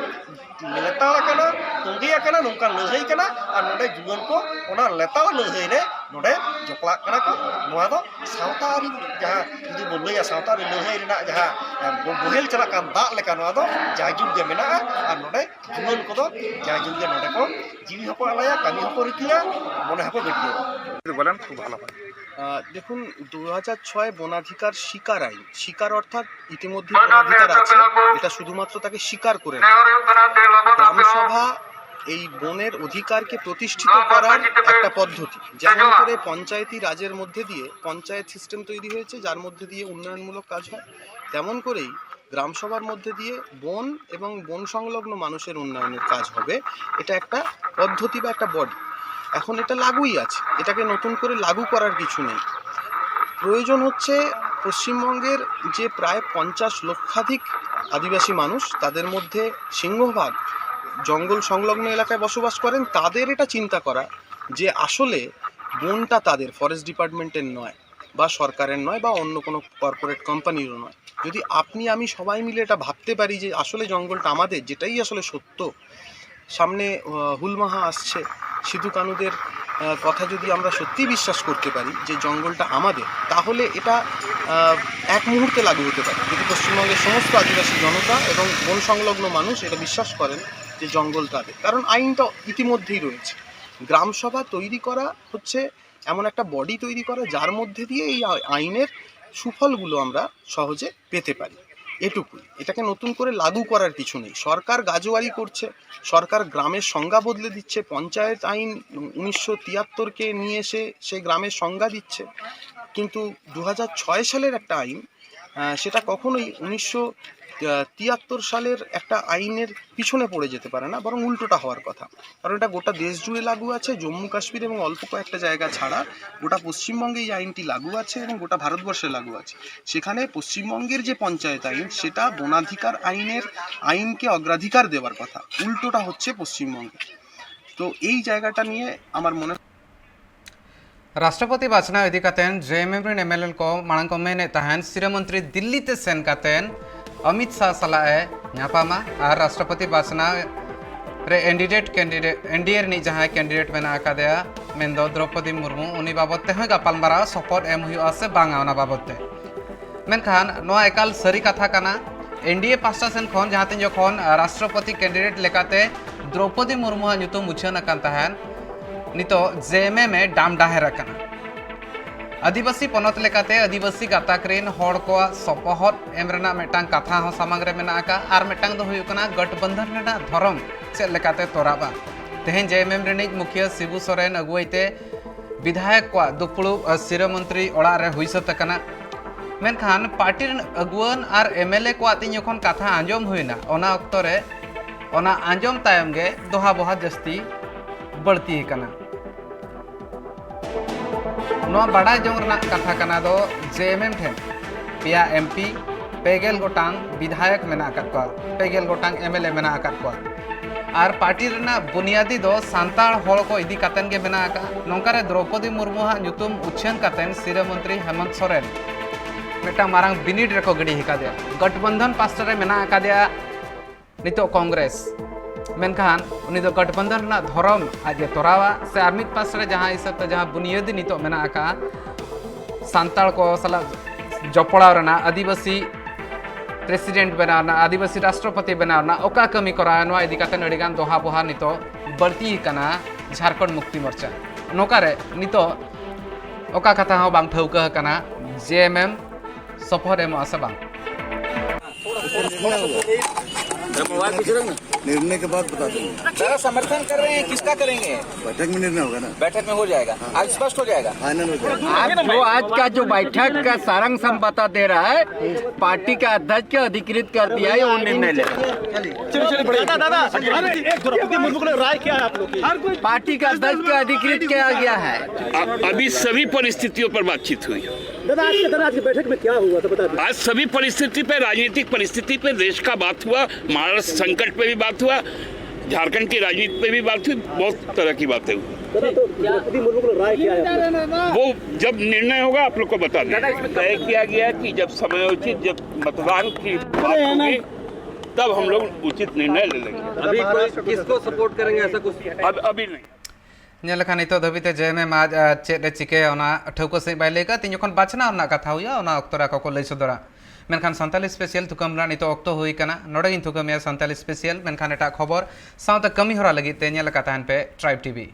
ᱞᱮᱛᱟᱲ ᱟᱠᱟᱱᱟ, ᱛᱚᱸᱜᱮ ᱟᱠᱟᱱᱟ, ᱱᱚᱝᱠᱟᱱ ᱞᱟᱹᱲᱦᱟᱹᱭ ᱠᱟᱱᱟ᱾ ᱟᱨ ᱱᱚᱰᱮ ᱡᱩᱣᱟᱹᱱ ᱠᱚ ᱚᱱᱟ ᱞᱮᱛᱟᱲ ᱞᱟᱹᱲᱦᱟᱹᱭ ᱨᱮ ᱱᱚᱰᱮ ᱡᱚᱯᱲᱟᱜ ᱠᱟᱱᱟ ᱠᱚ᱾ ᱱᱚᱣᱟ ᱫᱚ ᱥᱟᱶᱛᱟ ᱟᱹᱨᱤ ᱡᱟᱦᱟᱸ ᱡᱩᱫᱤ ᱵᱚᱱ ᱞᱟᱹᱭᱟ, ᱥᱟᱶᱛᱟ ᱟᱹᱨᱤ ᱞᱟᱹᱲᱦᱟᱹᱭ ᱨᱮᱱᱟᱜ ᱡᱟᱦᱟᱸ ᱵᱚ-, ᱵᱚᱦᱮᱞ ᱪᱟᱞᱟᱜ ᱠᱟᱱ ᱫᱟᱜ ᱞᱮᱠᱟ ᱱᱚᱣᱟ ᱫᱚ ᱡᱟᱭᱡᱩᱜᱽ ᱜᱮ ᱢᱮᱱᱟᱜᱼᱟ᱾ ᱟᱨ ᱱᱚᱰᱮ ᱡᱩᱣᱟᱹᱱ ᱠᱚᱫᱚ ᱡᱟᱭᱡᱩᱜᱽ ᱜᱮ ᱱᱚᱰᱮ ᱠᱚ ᱡᱤᱣᱤ ᱦᱚᱸᱠᱚ ᱟᱞᱟᱭᱟ, ᱠᱟᱹᱢᱤ ᱦᱚᱸᱠᱚ ᱨᱤᱠᱟᱹᱭᱟ, ᱢᱚᱱᱮ ᱦᱚᱸᱠᱚ ᱜᱟᱹᱰᱭᱟᱹᱣᱟ᱾ বলেন, খুব ভালো হয়। আহ, দেখুন, দু হাজার ছয় বনাধিকার স্বীকার আইন, স্বীকার অর্থাৎ ইতিমধ্যে বনাধিকার আছে, এটা শুধুমাত্র তাকে স্বীকার করে নেয়। গ্রাম সভা এই বনের অধিকারকে প্রতিষ্ঠিত করার একটা পদ্ধতি, যেমন করে পঞ্চায়েতি রাজের মধ্যে দিয়ে, পঞ্চায়েত সিস্টেম তৈরি হয়েছে যার মধ্যে দিয়ে উন্নয়নমূলক কাজ হয়, তেমন করেই গ্রাম সভার মধ্যে দিয়ে বন এবং বন সংলগ্ন মানুষের উন্নয়নের কাজ হবে। এটা একটা পদ্ধতি বা একটা বডি, এখন এটা লাগুই আছে, এটাকে নতুন করে লাগু করার কিছু নেই। প্রয়োজন হচ্ছে পশ্চিমবঙ্গের যে প্রায় পঞ্চাশ লক্ষাধিক আদিবাসী মানুষ, তাদের মধ্যে সিংহভাগ জঙ্গল সংলগ্ন এলাকায় বসবাস করেন, তাদের এটা চিন্তা করা যে আসলে বনটা তাদের, ফরেস্ট ডিপার্টমেন্টের নয় বা সরকারের নয় বা অন্য কোনো কর্পোরেট কোম্পানিরও নয়। যদি আপনি আমি সবাই মিলে এটা ভাবতে পারি যে আসলে জঙ্গলটা আমাদের, যেটাই আসলে সত্য, সামনে আহ, হুলমাহা আসছে, সিধু কানুদের আহ, কথা যদি আমরা সত্যি বিশ্বাস করতে পারি যে জঙ্গলটা আমাদের, তাহলে এটা আহ, এক মুহূর্তে লাগু হতে পারে যদি পশ্চিমবঙ্গের সমস্ত আদিবাসী জনতা এবং বন সংলগ্ন মানুষ এটা বিশ্বাস করেন যে জঙ্গল তাদের, কারণ আইনটা ইতিমধ্যেই রয়েছে। গ্রামসভা তৈরি করা হচ্ছে এমন একটা বডি তৈরি করা, যার মধ্যে দিয়ে এই আ- আইনের সুফলগুলো আমরা সহজে পেতে পারি। এটুকুই, এটাকে নতুন করে লাগু করার কিছু নেই। সরকার গাজোয়ারি করছে, সরকার গ্রামের সংজ্ঞা বদলে দিচ্ছে, পঞ্চায়েত আইন উনিশশো তিয়াত্তরকে নিয়ে এসে সে গ্রামের সংজ্ঞা দিচ্ছে। কিন্তু দু হাজার ছয় সালের একটা আইন, আহ, সেটা কখনোই উনিশশো তিয়াত্তর সালের একটা আইনের পিছনে পড়ে যেতে পারে না, বরং উল্টোটা হওয়ার কথা। কারণ এটা গোটা দেশ জুড়ে লাগু আছে, জম্মু কাশ্মীর এবং অল্প কয়েকটা জায়গা ছাড়া গোটা পশ্চিমবঙ্গে এই আইনটি লাগু আছে এবং গোটা ভারতবর্ষে লাগু আছে। সেখানে পশ্চিমবঙ্গের যে পঞ্চায়েত আইন, সেটা বনাধিকার আইনের আইনকে অগ্রাধিকার দেওয়ার কথা, উল্টোটা হচ্ছে পশ্চিমবঙ্গে। তো এই জায়গাটা নিয়ে আমার মনে ᱨᱟᱥᱴᱨᱚᱯᱚᱛᱤ ᱵᱟᱪᱷᱱᱟᱣ ᱤᱫᱤ ᱠᱟᱛᱮᱱ ᱡᱮ ᱮᱢ ᱮᱢ ᱨᱮᱱ ᱮᱢ ᱮᱞ ᱮ ᱠᱚ ᱢᱟᱲᱟᱝ ᱠᱚ ᱢᱮᱱᱮᱫ ᱛᱟᱦᱮᱱ, ᱥᱤᱨᱟᱹ ᱢᱚᱱᱛᱨᱤ ᱫᱤᱞᱞᱤ ᱛᱮ ᱥᱮᱱ ᱠᱟᱛᱮᱱ ᱚᱢᱤᱛ ᱥᱟᱦ ᱥᱟᱞᱟᱜ ᱮ ᱧᱟᱯᱟᱢᱟ ᱟᱨ ᱨᱟᱥᱴᱨᱚᱯᱚᱛᱤ ᱵᱟᱪᱷᱱᱟᱣ ᱨᱮ ᱮᱱᱰᱤᱰᱮᱴ ᱠᱮᱱᱰᱤᱰᱮᱴ ᱮᱱᱰᱤᱮ ᱨᱤᱱᱤᱡ ᱡᱟᱦᱟᱸᱭ ᱠᱮᱱᱰᱤᱰᱮᱴ ᱢᱮᱱᱟᱜ ᱟᱠᱟᱫᱮᱭᱟ, ᱢᱮᱱᱫᱚ ᱫᱨᱚᱯᱚᱫᱤ ᱢᱩᱨᱢᱩ, ᱩᱱᱤ ᱵᱟᱵᱚᱫ ᱛᱮᱦᱚᱸ ᱜᱟᱯᱟᱞᱢᱟᱨᱟᱣ ᱥᱚᱯᱚᱦᱚᱫ ᱮᱢ ᱦᱩᱭᱩᱜᱼᱟ ᱥᱮ ᱵᱟᱝᱟ, ᱚᱱᱟ ᱵᱟᱵᱚᱫ ᱛᱮ᱾ ᱢᱮᱱᱠᱷᱟᱱ ᱱᱚᱣᱟ ᱮᱠᱟᱞ ᱥᱟᱹᱨᱤ ᱠᱟᱛᱷᱟ ᱠᱟᱱᱟ᱾ ᱮᱱᱰᱤᱮ ᱯᱟᱦᱴᱟ ᱥᱮᱱ ᱠᱷᱚᱱ ᱡᱟᱦᱟᱸ ᱛᱤᱱ ᱡᱚᱠᱷᱚᱱ ᱨᱟᱥᱴᱨᱚᱯᱚᱛᱤ ᱠᱮᱱᱰᱤᱰᱮᱴ ᱞᱮᱠᱟᱛᱮ ᱫᱨᱚᱯᱚᱫᱤ ᱢᱩᱨᱢᱩᱣᱟᱜ ᱧᱩᱛᱩᱢ ᱩᱪᱷᱟᱹᱱ ᱟᱠᱟᱱ ᱛᱟᱦᱮᱸᱱ, ᱱᱤᱛᱚᱜ ᱡᱮ ᱮᱢ ᱮᱢ ᱮ ᱰᱟᱢ ᱰᱟᱦᱮᱨ ᱟᱠᱟᱱᱟ᱾ ᱟᱹᱫᱤᱵᱟᱹᱥᱤ ᱯᱚᱱᱚᱛ ᱞᱮᱠᱟᱛᱮ ᱟᱹᱫᱤᱵᱟᱹᱥᱤ ᱜᱟᱛᱟᱠ ᱨᱤᱱ ᱦᱚᱲ ᱠᱚᱣᱟᱜ ᱥᱚᱯᱚᱦᱚᱫ ᱮᱢ ᱨᱮᱱᱟᱜ ᱢᱤᱫᱴᱟᱝ ᱠᱟᱛᱷᱟ ᱦᱚᱸ ᱥᱟᱢᱟᱝ ᱨᱮ ᱢᱮᱱᱟᱜ ᱟᱠᱟᱫ, ᱟᱨ ᱢᱤᱫᱴᱟᱝ ᱫᱚ ᱦᱩᱭᱩᱜ ᱠᱟᱱᱟ ᱜᱚᱴᱵᱚᱱᱫᱷᱚᱱ ᱨᱮᱱᱟᱜ ᱫᱷᱚᱨᱚᱢ ᱪᱮᱫ ᱞᱮᱠᱟᱛᱮ ᱛᱚᱨᱟᱜᱼᱟ᱾ ᱛᱮᱦᱮᱧ ᱡᱮ ᱮᱢ ᱮᱢ ᱨᱤᱱᱤᱡ ᱢᱩᱠᱷᱤᱭᱟᱹ ᱥᱤᱵᱩ ᱥᱚᱨᱮᱱ ᱟᱹᱜᱩᱣᱟᱹᱭ ᱛᱮ ᱵᱤᱫᱷᱟᱭᱚᱠ ᱠᱚᱣᱟᱜ ᱫᱩᱯᱲᱩᱵ, ᱟᱹ, ᱥᱤᱨᱟᱹ ᱢᱚᱱᱛᱨᱤ ᱚᱲᱟᱜ ᱨᱮ ᱦᱩᱭ ᱥᱟᱹᱛ ᱟᱠᱟᱱᱟ᱾ ᱢᱮᱱᱠᱷᱟᱱ ᱯᱟᱨᱴᱤ ᱨᱮᱱ ᱟᱹᱜᱩᱣᱟᱹᱱ ᱟᱨ ᱮᱢ ᱮᱞ ᱮ ᱠᱚᱣᱟᱜ ᱛᱤᱧ ᱡᱚᱠᱷᱚᱱ ᱠᱟᱛᱷᱟ ᱟᱸᱡᱚᱢ ᱦᱩᱭᱱᱟ, ᱚᱱᱟ ᱚᱠᱛᱚ ᱨᱮ ᱚᱱᱟ ᱟᱸᱡᱚᱢ ᱛᱟᱭᱚᱢ ᱜᱮ ᱫᱚᱦᱟ ᱵᱚᱦᱟ ᱡᱟᱹᱥᱛᱤ ᱵᱟᱹᱲᱛᱤ ᱟᱠᱟᱱᱟ᱾ ᱱᱚᱣᱟ ᱵᱟᱰᱟᱭ ᱡᱚᱝ ᱨᱮᱱᱟᱜ ᱠᱟᱛᱷᱟ ᱠᱟᱱᱟ ᱫᱚ ᱡᱮ ᱮᱢ ᱮᱢ ᱴᱷᱮᱱ ᱯᱮᱭᱟ ᱮᱢ ᱯᱤ, ᱯᱮ ᱜᱮᱞ ᱜᱚᱴᱟᱝ ᱵᱤᱫᱷᱟᱭᱚᱠ ᱢᱮᱱᱟᱜ ᱟᱠᱟᱫ ᱠᱚᱣᱟ, ᱯᱮ ᱜᱮᱞ ᱜᱚᱴᱟᱝ ᱮᱢ ᱮᱞ ᱮ ᱢᱮᱱᱟᱜ ᱟᱠᱟᱫ ᱠᱚᱣᱟ᱾ ᱟᱨ ᱯᱟᱨᱴᱤ ᱨᱮᱱᱟᱜ ᱵᱩᱱᱤᱭᱟᱫᱤ ᱫᱚ ᱥᱟᱱᱛᱟᱲ ᱦᱚᱲ ᱠᱚ ᱤᱫᱤ ᱠᱟᱛᱮᱱ ᱜᱮ ᱢᱮᱱᱟᱜ ᱟᱠᱟᱫ᱾ ᱱᱚᱝᱠᱟ ᱨᱮ ᱫᱨᱚᱯᱚᱫᱤ ᱢᱩᱨᱢᱩᱣᱟᱜ ᱧᱩᱛᱩᱢ ᱩᱪᱷᱟᱹᱱ ᱠᱟᱛᱮᱱ ᱥᱤᱨᱟᱹ ᱢᱚᱱᱛᱨᱤ ᱦᱮᱢᱚᱱᱛ ᱥᱚᱨᱮᱱ ᱢᱤᱫᱴᱟᱝ ᱢᱟᱨᱟᱝ ᱵᱤᱱᱤᱰ ᱨᱮᱠᱚ ᱜᱤᱰᱤ ᱟᱠᱟᱫᱮᱭᱟ᱾ ᱜᱚᱴᱵᱚᱱᱫᱷᱚᱱ ᱯᱟᱥᱴᱟ ᱨᱮ ᱢᱮᱱᱟᱜ ᱟᱠᱟᱫᱮᱭᱟ ᱱᱤᱛᱚᱜ ᱠᱚᱝᱜᱨᱮᱥ᱾ ᱢᱮᱱᱠᱷᱟᱱ ᱩᱱᱤ ᱫᱚ ᱜᱚᱴᱵᱚᱱᱫᱷᱚᱱ ᱨᱮᱱᱟᱜ ᱫᱷᱚᱨᱚᱢ ᱟᱡ ᱮ ᱛᱚᱨᱟᱣᱟ ᱥᱮ ᱟᱨ ᱢᱤᱫ ᱯᱟᱥ ᱨᱮ ᱡᱟᱦᱟᱸ ᱦᱤᱥᱟᱹᱵ ᱛᱮ ᱡᱟᱦᱟᱸ ᱵᱩᱱᱤᱭᱟᱹᱫᱤ ᱱᱤᱛᱚᱜ ᱢᱮᱱᱟᱜ ᱟᱠᱟᱫᱼᱟ ᱥᱟᱱᱛᱟᱲ ᱠᱚ ᱥᱟᱞᱟᱜ ᱡᱚᱯᱲᱟᱣ ᱨᱮᱱᱟᱜ, ᱟᱹᱫᱤᱵᱟᱹᱥᱤ ᱯᱨᱮᱥᱤᱰᱮᱱᱴ ᱵᱮᱱᱟᱣ ᱨᱮᱱᱟᱜ, ᱟᱹᱫᱤᱵᱟᱹᱥᱤ ᱨᱟᱥᱴᱨᱚᱯᱚᱛᱤ ᱵᱮᱱᱟᱣ ᱨᱮᱱᱟᱜ ᱚᱠᱟ ᱠᱟᱹᱢᱤ ᱠᱚᱨᱟᱣ, ᱱᱚᱣᱟ ᱤᱫᱤ ᱠᱟᱛᱮ ᱟᱹᱰᱤᱜᱟᱱ ᱫᱚᱦᱟ ᱵᱚᱦᱟ ᱱᱤᱛᱚᱜ ᱵᱟᱹᱲᱛᱤ ᱟᱠᱟᱱᱟ ᱡᱷᱟᱲᱠᱷᱚᱸᱰ ᱢᱩᱠᱛᱤ ᱢᱳᱨᱪᱟ᱾ ᱱᱚᱝᱠᱟ ᱨᱮ ᱱᱤᱛᱚᱜ ᱚᱠᱟ ᱠᱟᱛᱷᱟ ᱦᱚᱸ ᱵᱟᱝ ᱴᱷᱟᱹᱣᱠᱟᱹ ᱟᱠᱟᱱᱟ ᱡᱮ ᱮᱢ ᱮᱢ ᱥᱚᱯᱚᱦᱚᱫ ᱮᱢᱚᱜᱼᱟ ᱥᱮ ᱵᱟᱝ᱾ निर्णय के बाद बता देंगे। सारा समर्थन कर रहे हैं, किसका करेंगे? बैठक में निर्णय होगा ना। बैठक में हो जाएगा, आज स्पष्ट हो जाएगा। फाइनल हो जाएगा। आज जो आज का जो बैठक का सारंग हम बता दे रहा है, पार्टी का अध्यक्ष का अधिकृत कर दिया है, वो निर्णय ले। चलिए चलिए बढ़िया। दादा दादा, अरे एक थोड़ा मुर्मू को राय क्या है आप लोग की? पार्टी का अध्यक्ष का अधिकृत किया गया है। अब अभी सभी परिस्थितियों पर बातचीत हुई। दादा आज के दादा आज की बैठक में क्या हुआ था बता दीजिए। आज सभी परिस्थिति पे, राजनीतिक परिस्थिति पे देश का बात हुआ, महाराष्ट्र संकट पे भी बात हुआ, झारखंड की राजनीति पे भी बात हुई, बहुत तरह की बातें हुई। दादा तो द्रौपदी मुर्मू को राय क्या है आप लोग? वो जब निर्णय होगा आप लोग को बता देंगे। तय किया गया कि जब समय उचित, जब मतदान की बात होगी, तब हम लोग उचित निर्णय ले लेंगे। अभी कोई किसको सपोर्ट करेंगे ऐसा कुछ? अब अभी नहीं। ᱧᱮᱞ ᱞᱮᱠᱷᱟᱱ ᱱᱤᱛᱚᱜ ᱫᱷᱟᱹᱵᱤᱡ ᱛᱮ ᱡᱮ ᱮᱢ ᱮᱢ ᱟᱡ ᱟᱡ ᱪᱮᱫ ᱮ ᱪᱤᱠᱟᱹᱭᱟ ᱚᱱᱟ ᱴᱷᱟᱹᱣᱠᱟᱹ ᱥᱟᱺᱦᱤᱡ ᱵᱟᱭ ᱞᱟᱹᱭ ᱠᱟᱜᱼᱟ᱾ ᱛᱤᱧ ᱡᱚᱠᱷᱚᱱ ᱵᱟᱪᱷᱱᱟᱣ ᱨᱮᱱᱟᱜ ᱠᱟᱛᱷᱟ ᱦᱩᱭᱩᱜᱼᱟ ᱚᱱᱟ ᱚᱠᱛᱚ ᱨᱮ ᱟᱠᱚ ᱠᱚ ᱞᱟᱹᱭ ᱥᱚᱫᱚᱨᱟ᱾ ᱢᱮᱱᱠᱷᱟᱱ ᱥᱟᱱᱛᱟᱞᱤ ᱥᱯᱮᱥᱤᱭᱟᱞ ᱛᱷᱩᱠᱟᱹᱢ ᱨᱮᱱᱟᱜ ᱱᱤᱛᱚᱜ ᱚᱠᱛᱚ ᱦᱩᱭ ᱠᱟᱱᱟ, ᱱᱚᱰᱮ ᱜᱤᱧ ᱛᱷᱩᱠᱟᱹᱢᱮᱭᱟ ᱥᱟᱱᱛᱟᱞᱤ ᱥᱯᱮᱥᱤᱭᱟᱞ᱾ ᱢᱮᱱᱠᱷᱟᱱ ᱮᱴᱟᱜ ᱠᱷᱚᱵᱚᱨ ᱥᱟᱶᱛᱮ ᱠᱟᱹᱢᱤ ᱦᱚᱨᱟ ᱞᱟᱹᱜᱤᱫ ᱛᱮ ᱧᱮᱞ ᱟᱠᱟᱫ ᱛᱟᱦᱮᱱ ᱯᱮ ᱴᱨᱟᱭᱤᱵᱽ ᱴᱤᱵᱷᱤ᱾